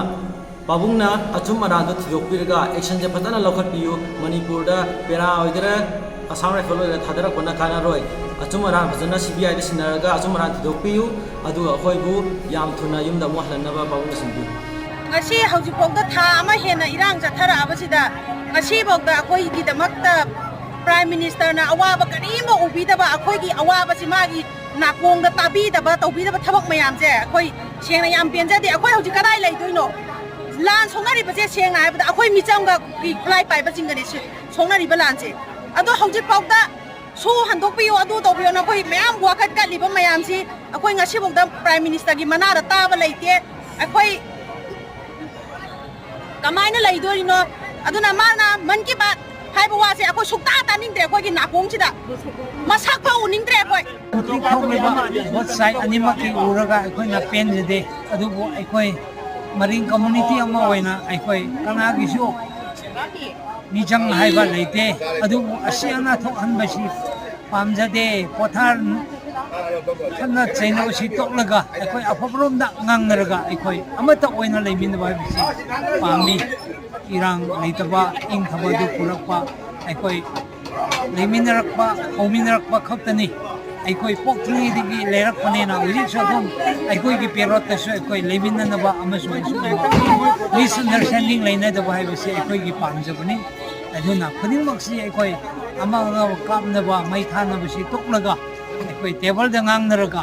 ꯄꯥꯕꯨꯡꯅ ꯑꯆꯨꯝ ꯑꯔꯥꯟꯗꯣ ꯊꯤꯗꯣꯛꯄꯤꯔꯒ ꯑꯦꯛꯁꯟꯁꯦ ꯐꯖꯅ ꯂꯧꯈꯠꯄꯤꯌꯨ꯫ ꯃꯅꯤꯄꯨꯔꯗ ꯄꯦꯔꯥ ꯑꯣꯏꯒꯦꯔꯥ, ꯑꯁꯥꯝ ꯔꯥꯏꯐꯜ ꯑꯣꯏꯒꯦꯔꯥ ꯊꯥꯗꯔꯛꯄꯅ ꯀꯥꯟꯅꯔꯣꯏ꯫ ꯑꯆꯨꯝ ꯑꯔꯥꯟ ꯐꯖꯅ ꯁꯤ ꯕꯤ ꯑꯥꯏꯗ ꯁꯤꯟꯅꯔꯒ ꯑꯆꯨꯝ ꯑꯔꯥꯟ ꯊꯤꯗꯣꯛꯄꯤꯌꯨ꯫ ꯑꯗꯨꯒ ꯑꯩꯈꯣꯏꯕꯨ ꯌꯥꯝ ꯊꯨꯅ ꯌꯨꯝꯗ ꯑꯃꯨꯛ ꯍꯜꯍꯟꯅꯕ ꯄꯥꯕꯨꯡꯅ ꯁꯤꯟꯕꯤꯌꯨ꯫ ꯉꯁꯤ ꯍꯧꯖꯤꯛꯐꯥꯎꯗ ꯊꯥ ꯑꯃ ꯍꯦꯟꯅ ꯏꯔꯥꯡ ꯆꯠꯊꯔꯛꯑꯕꯁꯤꯗ ꯉꯁꯤꯐꯥꯎꯗ ꯑꯩꯈꯣꯏꯒꯤꯗꯃꯛꯇ ꯄ꯭ꯔꯥꯏꯝ ꯃꯤꯅꯤꯁꯇꯔꯅ ꯑꯋꯥꯕ ꯀꯔꯤꯝꯕ ꯎꯕꯤꯗꯕ, ꯑꯩꯈꯣꯏꯒꯤ ꯑꯋꯥꯕꯁꯤ ꯃꯥꯒꯤ ꯅꯥꯀꯣꯡꯗ ꯇꯥꯕꯤꯗꯕ, ꯇꯧꯕꯤꯗꯕ ꯊꯕꯛ ꯃꯌꯥꯝꯁꯦ ꯑꯩꯈꯣꯏ ꯁꯦꯡꯅ ꯌꯥꯝ ꯄꯦꯟꯖꯗꯦ꯫ ꯑꯩꯈꯣꯏ ꯍꯧꯖꯤꯛ ꯀꯗꯥꯏ ꯂꯩꯗꯣꯏꯅꯣ? ꯂꯥꯟ ꯁꯣꯛꯅꯔꯤꯕꯁꯦ ꯁꯦꯡꯅ ꯍꯥꯏꯕꯗ ꯑꯩꯈꯣꯏ ꯃꯤꯆꯝꯒ ꯈꯨꯠꯂꯥꯏ ꯄꯥꯏꯕꯁꯤꯡꯒꯅꯤ ꯁꯤ ꯁꯣꯛꯅꯔꯤꯕ ꯂꯥꯟꯁꯦ꯫ ꯑꯗꯣ ꯍꯧꯖꯤꯛꯐꯥꯎꯗ ꯁꯨ ꯍꯟꯗꯣꯛꯄꯤꯌꯨ, ꯑꯗꯨ ꯇꯧꯕꯤꯌꯨ, ꯅꯈꯣꯏ ꯃꯌꯥꯝ ꯋꯥꯀꯠ ꯀꯠꯂꯤꯕ ꯃꯌꯥꯝꯁꯤ ꯑꯩꯈꯣꯏ ꯉꯁꯤꯐꯥꯎꯗ ꯄ꯭ꯔꯥꯏꯝ ꯃꯤꯅꯤꯁꯇꯔꯒꯤ ꯃꯅꯥꯗ ꯇꯥꯕ ꯂꯩꯇꯦ꯫ ꯑꯩꯈꯣꯏ ꯀꯃꯥꯏꯅ ꯂꯩꯗꯣꯔꯤꯅꯣ? ꯑꯗꯨꯅ ꯃꯥꯅ ꯃꯟ ꯀꯤ ꯕꯥꯠ ꯍꯥꯏꯕ ꯋꯥꯁꯦ ꯑꯩꯈꯣꯏ ꯁꯨꯛꯇꯥ ꯇꯥꯅꯤꯡꯗ꯭ꯔꯦ꯫ ꯑꯩꯈꯣꯏꯒꯤ ꯅꯥꯀꯣꯡꯁꯤꯗ ꯃꯁꯛ ꯐꯥꯎ ꯎꯅꯤꯡꯗ꯭ꯔꯦ ꯑꯩꯈꯣꯏ꯫ ꯍꯧꯖꯤꯛ ꯊꯣꯛꯂꯤꯕ ꯕꯣꯠ ꯁꯥꯏꯠ ꯑꯅꯤꯃꯛꯀꯤ ꯎꯔꯒ ꯑꯩꯈꯣꯏꯅ ꯄꯦꯟꯖꯗꯦ꯫ ꯑꯗꯨꯕꯨ ꯑꯩꯈꯣꯏ ꯃꯔꯤꯡ ꯀꯝꯃꯨꯅꯤꯇꯤ ꯑꯃ ꯑꯣꯏꯅ ꯑꯩꯈꯣꯏ ꯀꯅꯥꯒꯤꯁꯨ ꯃꯤꯆꯪ ꯍꯥꯏꯕ ꯂꯩꯇꯦ꯫ ꯑꯗꯨꯕꯨ ꯑꯁꯤ ꯑꯅꯥ ꯊꯣꯛꯍꯟꯕꯁꯤ ꯄꯥꯝꯖꯗꯦ꯫ ꯄꯣꯊꯥꯔꯅꯨ꯫ ꯈꯠꯅ ꯆꯩꯅꯕꯁꯤ ꯇꯣꯛꯂꯒ ꯑꯩꯈꯣꯏ ꯑꯐꯕꯔꯣꯝꯗ ꯉꯥꯡꯅꯔꯒ ꯑꯩꯈꯣꯏ ꯑꯃꯠꯇ ꯑꯣꯏꯅ ꯂꯩꯃꯤꯟꯅꯕ ꯍꯥꯏꯕꯁꯤ ꯄꯥꯝꯃꯤ꯫ ꯏꯔꯥꯡ ꯂꯩꯇꯕ, ꯏꯪꯊꯕ ꯑꯗꯨ ꯄꯨꯔꯛꯄ ꯑꯩꯈꯣꯏ ꯂꯩꯃꯤꯟꯅꯔꯛꯄ, ꯍꯧꯃꯤꯟꯅꯔꯛꯄ ꯈꯛꯇꯅꯤ꯫ ꯑꯩꯈꯣꯏ ꯄꯣꯛꯇ꯭ꯔꯤꯉꯩꯗꯒꯤ ꯂꯩꯔꯛꯄꯅꯤꯅ ꯍꯧꯖꯤꯛꯁꯨ ꯑꯗꯨꯝ ꯑꯩꯈꯣꯏꯒꯤ ꯄꯦꯔꯣꯠꯇꯁꯨ ꯑꯩꯈꯣꯏ ꯂꯩꯃꯤꯟꯅꯅꯕ ꯑꯃꯁꯨꯡ ꯑꯁꯤꯒꯨꯝꯕ ꯃꯤꯁꯑꯟꯗꯔꯁ꯭ꯇꯦꯟꯗꯤꯡ ꯂꯩꯅꯗꯕ ꯍꯥꯏꯕꯁꯤ ꯑꯩꯈꯣꯏꯒꯤ ꯄꯥꯝꯖꯕꯅꯤ꯫ ꯑꯗꯨꯅ ꯈꯨꯗꯤꯡꯃꯛꯁꯤ ꯑꯩꯈꯣꯏ ꯑꯃ ꯑꯃ ꯀꯥꯞꯅꯕ, ꯃꯩ ꯊꯥꯅꯕꯁꯤ ꯇꯣꯛꯂꯒ ꯑꯩꯈꯣꯏ ꯇꯦꯕꯜꯗ ꯉꯥꯡꯅꯔꯒ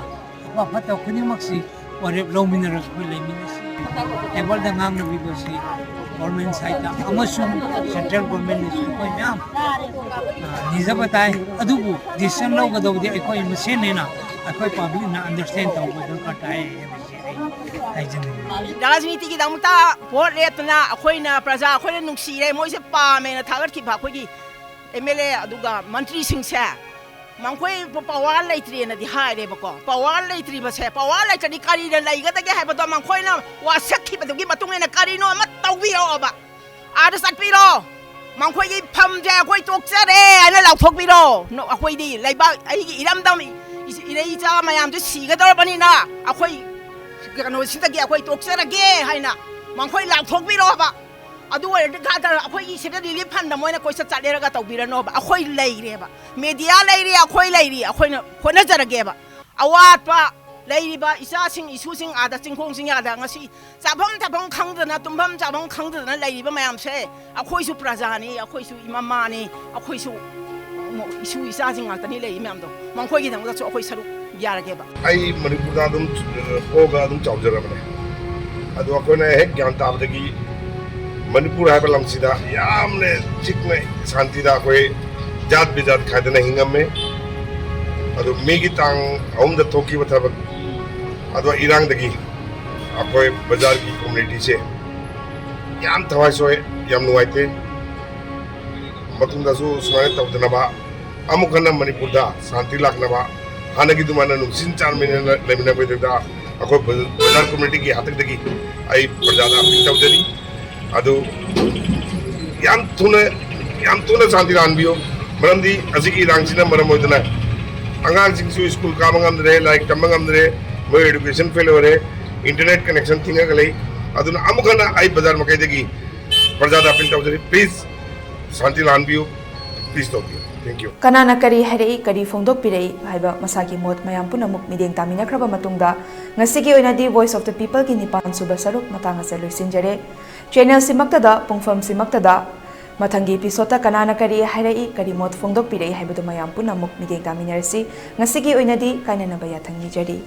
ꯑꯐ ꯐꯠꯇ ꯈꯨꯗꯤꯡꯃꯛꯁꯤ ꯋꯥꯔꯦꯞ ꯂꯧꯃꯤꯟꯅꯔꯒ ꯑꯩꯈꯣꯏ ꯂꯩꯃꯤꯟꯅꯁꯤ꯫ ꯇꯦꯕꯜꯗ ꯉꯥꯡꯅꯕꯤꯕꯁꯤ ꯒꯣꯔꯃꯦꯟ ꯁꯥꯏꯠꯇ ꯑꯃꯁꯨꯡ ꯁꯦꯟꯇ꯭ꯔꯦꯜ ꯒꯣꯔꯃꯦꯟꯗꯁꯨ ꯑꯩꯈꯣꯏ ꯃꯌꯥꯝ, ꯑ, ꯅꯤꯖꯕ ꯇꯥꯏ꯫ ꯑꯗꯨꯕꯨ ꯗꯤꯁꯤꯖꯟ ꯂꯧꯒꯗꯧꯕꯗꯤ ꯑꯩꯈꯣꯏ ꯃꯁꯦꯟꯅꯤꯅ ꯑꯩꯈꯣꯏ ꯄꯕ꯭ꯂꯤꯛꯅ ꯑꯟꯗꯔꯁ꯭ꯇꯦꯟ ꯇꯧꯕ ꯗꯔꯀꯥꯔ ꯇꯥꯏ ꯍꯥꯏꯕꯁꯤ ꯑꯩ ꯍꯥꯏꯖꯅꯤꯡꯉꯤ꯫ ꯔꯥꯖꯅꯤꯇꯤꯒꯤꯗꯃꯛꯇ ꯚꯣꯠ ꯂꯦꯞꯇꯅ ꯑꯩꯈꯣꯏꯅ, ꯄ꯭ꯔꯖꯥ ꯑꯩꯈꯣꯏꯅ ꯅꯨꯡꯁꯤꯔꯦ, ꯃꯣꯏꯁꯦ ꯄꯥꯝꯃꯦꯅ ꯊꯥꯒꯠꯈꯤꯕ ꯑꯩꯈꯣꯏꯒꯤ ꯑꯦꯝ ꯑꯦꯜ ꯑꯦ ꯑꯗꯨꯒ ꯃꯟꯇ꯭ꯔꯤꯁꯤꯡꯁꯦ ꯃꯈꯣꯏ ꯄꯋꯥꯔ ꯂꯩꯇ꯭ꯔꯦꯅꯗꯤ ꯍꯥꯏꯔꯦꯕꯀꯣ꯫ ꯄꯋꯥꯔ ꯂꯩꯇ꯭ꯔꯤꯕꯁꯦ, ꯄꯋꯥꯔ ꯂꯩꯇ꯭ꯔꯗꯤ ꯀꯔꯤꯅ ꯂꯩꯒꯗꯒꯦ ꯍꯥꯏꯕꯗꯣ ꯃꯈꯣꯏꯅ ꯋꯥꯁꯛꯈꯤꯕꯗꯨꯒꯤ ꯃꯇꯨꯡ ꯏꯟꯅ ꯀꯔꯤꯅꯣ ꯑꯃ ꯇꯧꯕꯤꯔꯛꯑꯣꯕ꯫ ꯑꯥꯗ ꯆꯠꯄꯤꯔꯣ, ꯃꯈꯣꯏꯒꯤ ꯐꯝꯁꯦ ꯑꯩꯈꯣꯏ ꯇꯣꯛꯆꯔꯦ ꯍꯥꯏꯅ ꯂꯥꯎꯊꯣꯛꯄꯤꯔꯣ꯫ ꯅꯣ-, ꯑꯩꯈꯣꯏꯗꯤ ꯂꯩꯕꯥꯛ, ꯑꯩꯒꯤ ꯏꯔꯝꯗꯝ, ꯏꯆ-, ꯏꯔꯩ ꯏꯆꯥ ꯃꯌꯥꯝꯁꯦ ꯁꯤꯒꯗꯧꯔꯕꯅꯤꯅ ꯑꯩꯈꯣꯏ ꯀꯩꯅꯣꯁꯤꯗꯒꯤ ꯑꯩꯈꯣꯏ ꯇꯣꯛꯆꯔꯒꯦ ꯍꯥꯏꯅ ꯃꯈꯣꯏ ꯂꯥꯎꯊꯣꯛꯄꯤꯔꯣꯕ꯫ ꯑꯗꯨ ꯑꯣꯏꯔꯗꯤ ꯈꯔ ꯈꯔ ꯑꯩꯈꯣꯏꯒꯤ ꯁꯤꯗ ꯔꯤꯂꯤꯐ ꯐꯟꯗ ꯃꯣꯏꯅ ꯀꯣꯏꯆꯠ ꯆꯠꯂꯦꯔꯒ ꯇꯧꯕꯤꯔꯅꯣꯕ꯫ ꯑꯩꯈꯣꯏ ꯂꯩꯔꯦꯕ, ꯃꯦꯗꯤꯌꯥ ꯂꯩꯔꯤ, ꯑꯩꯈꯣꯏ ꯂꯩꯔꯤ, ꯑꯩꯈꯣꯏꯅ ꯍꯣꯠꯅꯖꯔꯒꯦꯕ꯫ ꯑꯋꯥꯠꯄ ꯂꯩꯔꯤꯕ ꯏꯆꯥꯁꯤꯡ ꯏꯁꯨꯁꯤꯡ ꯑꯥꯗ ꯆꯤꯡꯈꯣꯡ ꯆꯤꯡꯌꯥꯗ ꯉꯁꯤ ꯆꯥꯐꯝ ꯊꯛꯐꯝ ꯈꯪꯗꯅ, ꯇꯨꯝꯐꯝ ꯆꯥꯐꯝ ꯈꯪꯗꯗꯅ ꯂꯩꯔꯤꯕ ꯃꯌꯥꯝꯁꯦ ꯑꯩꯈꯣꯏꯁꯨ ꯄ꯭ꯔꯖꯥꯅꯤ, ꯑꯩꯈꯣꯏꯁꯨ ꯏꯃꯥꯃꯥꯅꯤ, ꯑꯩꯈꯣꯏꯁꯨ ꯏꯁꯨ ꯏꯆꯥꯁꯤꯡ ꯉꯥꯛꯇꯅꯤ ꯂꯩꯔꯤ ꯃꯌꯥꯝꯗꯣ꯫ ꯃꯈꯣꯏꯒꯤꯗꯃꯛꯇꯁꯨ ꯑꯩꯈꯣꯏ ꯁꯔꯨꯛ ꯌꯥꯔꯒꯦꯕ꯫ ꯑꯩ ꯃꯅꯤꯄꯨꯔꯗ ꯑꯗꯨꯝ, ꯑ, ꯄꯣꯛꯑꯒ ꯑꯗꯨꯝ ꯆꯥꯎꯖꯔꯕꯅꯦ꯫ ꯑꯗꯣ ꯑꯩꯈꯣꯏꯅ ꯍꯦꯛ ꯒ꯭ꯌꯥꯟ ꯇꯥꯕꯗꯒꯤ ꯃꯅꯤꯄꯨꯔ ꯍꯥꯏꯕ ꯂꯝꯁꯤꯗ ꯌꯥꯝꯅ ꯆꯤꯛꯅ ꯁꯥꯟꯇꯤꯗ ꯑꯩꯈꯣꯏ ꯖꯥꯠ ꯕꯤꯖꯥꯠ ꯈꯥꯏꯗꯅ ꯍꯤꯡꯉꯝꯃꯦ꯫ ꯑꯗꯣ ꯃꯦꯒꯤ ꯇꯥꯡ ꯑꯍꯨꯝꯗ ꯊꯣꯛꯈꯤꯕ ꯊꯕꯛ, ꯑꯗꯣ ꯏꯔꯥꯡꯗꯒꯤ ꯑꯩꯈꯣꯏ ꯕꯖꯥꯔꯒꯤ ꯀꯝꯃ꯭ꯌꯨꯅꯤꯇꯤꯁꯦ ꯌꯥꯝ ꯊꯋꯥꯏ ꯁꯣꯛꯑꯦ, ꯌꯥꯝ ꯅꯨꯡꯉꯥꯏꯇꯦ꯫ ꯃꯇꯨꯡꯗꯁꯨ ꯁꯨꯃꯥꯏꯅ ꯇꯧꯗꯅꯕ, ꯑꯃꯨꯛ ꯍꯟꯅ ꯃꯅꯤꯄꯨꯔꯗ ꯁꯥꯟꯇꯤ ꯂꯥꯛꯅꯕ, ꯍꯥꯟꯅꯒꯤ ꯑꯗꯨꯃꯥꯏꯅ ꯅꯨꯡꯁꯤ ꯆꯥꯟꯃꯤꯟꯅꯅ ꯂꯩꯃꯤꯟꯅꯕꯗꯨꯗ ꯑꯩꯈꯣꯏ ꯕꯖꯥꯔ ꯀꯝꯃ꯭ꯌꯨꯅꯤꯇꯤꯒꯤ ꯍꯥꯛꯇꯛꯇꯒꯤ ꯑꯩ ꯄ꯭ꯔꯖꯥꯗ ꯑꯄꯤꯜ ꯇꯧꯖꯔꯤ꯫ ꯑꯗꯨ ꯌꯥꯝ ꯊꯨꯅ, ꯌꯥꯝ ꯊꯨꯅ ꯁꯥꯟꯇꯤ ꯂꯥꯛꯍꯟꯕꯤꯌꯨ꯫ ꯃꯔꯝꯗꯤ ꯑꯁꯤꯒꯤ ꯏꯔꯥꯡꯁꯤꯅ ꯃꯔꯝ ꯑꯣꯏꯗꯨꯅ ꯑꯉꯥꯡꯁꯤꯡꯁꯨ ꯁ꯭ꯀꯨꯜ ꯀꯥꯕ ꯉꯝꯗ꯭ꯔꯦ, ꯂꯥꯏꯔꯤꯛ ꯇꯝꯕ ꯉꯝꯗ꯭ꯔꯦ, ꯃꯣꯏ ꯑꯦꯗꯨꯀꯦꯁꯟ ꯐꯦꯜ ꯑꯣꯏꯔꯦ, ꯏꯟꯇꯔꯅꯦꯠ ꯀꯅꯦꯛꯁꯟ ꯊꯤꯡꯉꯒ ꯂꯩ꯫ ꯑꯗꯨꯅ ꯑꯃꯨꯛ ꯍꯟꯅ ꯑꯩ ꯕꯖꯥꯔ ꯃꯥꯏꯀꯩꯗꯒꯤ ꯄ꯭ꯔꯖꯥꯗ ꯑꯄꯤꯜ ꯇꯧꯖꯔꯤ, ꯄ꯭ꯂꯤꯖ ꯁꯥꯟꯇꯤ ꯂꯥꯛꯍꯟꯕꯤꯌꯨ꯫ Please don't be. Thank you. ꯀꯅꯥꯅ ꯀꯔꯤ ꯍꯥꯏꯔꯛꯏ, ꯀꯔꯤ ꯐꯣꯡꯗꯣꯛꯄꯤꯔꯛꯏ ꯍꯥꯏꯕ ꯃꯁꯥꯒꯤ ꯃꯣꯠ ꯃꯌꯥꯝ ꯄꯨꯝꯅꯃꯛ ꯃꯤꯠꯌꯦꯡ ꯇꯥꯃꯤꯟꯅꯈ꯭ꯔꯕ ꯃꯇꯨꯡꯗ, ꯉꯁꯤꯒꯤ ꯑꯣꯏꯅꯗꯤ Voice of the Peopleꯒꯤ ꯅꯤꯄꯥꯟ ꯁꯨꯕ ꯁꯔꯨꯛ ꯃꯇꯥꯡ ꯑꯁꯤꯗ ꯂꯣꯏꯁꯤꯟꯖꯔꯦ꯫ Channelꯁꯤꯃꯛꯇꯗ, ꯄꯨꯡꯐꯝꯁꯤꯃꯛꯇꯗ, ꯃꯊꯪꯒꯤ episodeꯇ ꯀꯅꯥꯅ ꯀꯔꯤ ꯍꯥꯏꯔꯛꯏ, ꯀꯔꯤ ꯃꯣꯠ ꯐꯣꯡꯗꯣꯛꯄꯤꯔꯛꯏ ꯍꯥꯏꯕꯗꯨ ꯃꯌꯥꯝ ꯄꯨꯝꯅꯃꯛ ꯃꯤꯠꯌꯦꯡ ꯇꯥꯃꯤꯟꯅꯔꯁꯤ꯫ ꯉꯁꯤꯒꯤ ꯑꯣꯏꯅꯗꯤ ꯀꯥꯏꯅꯅꯕ ꯌꯥꯊꯪ ꯅꯤꯖꯔꯤ꯫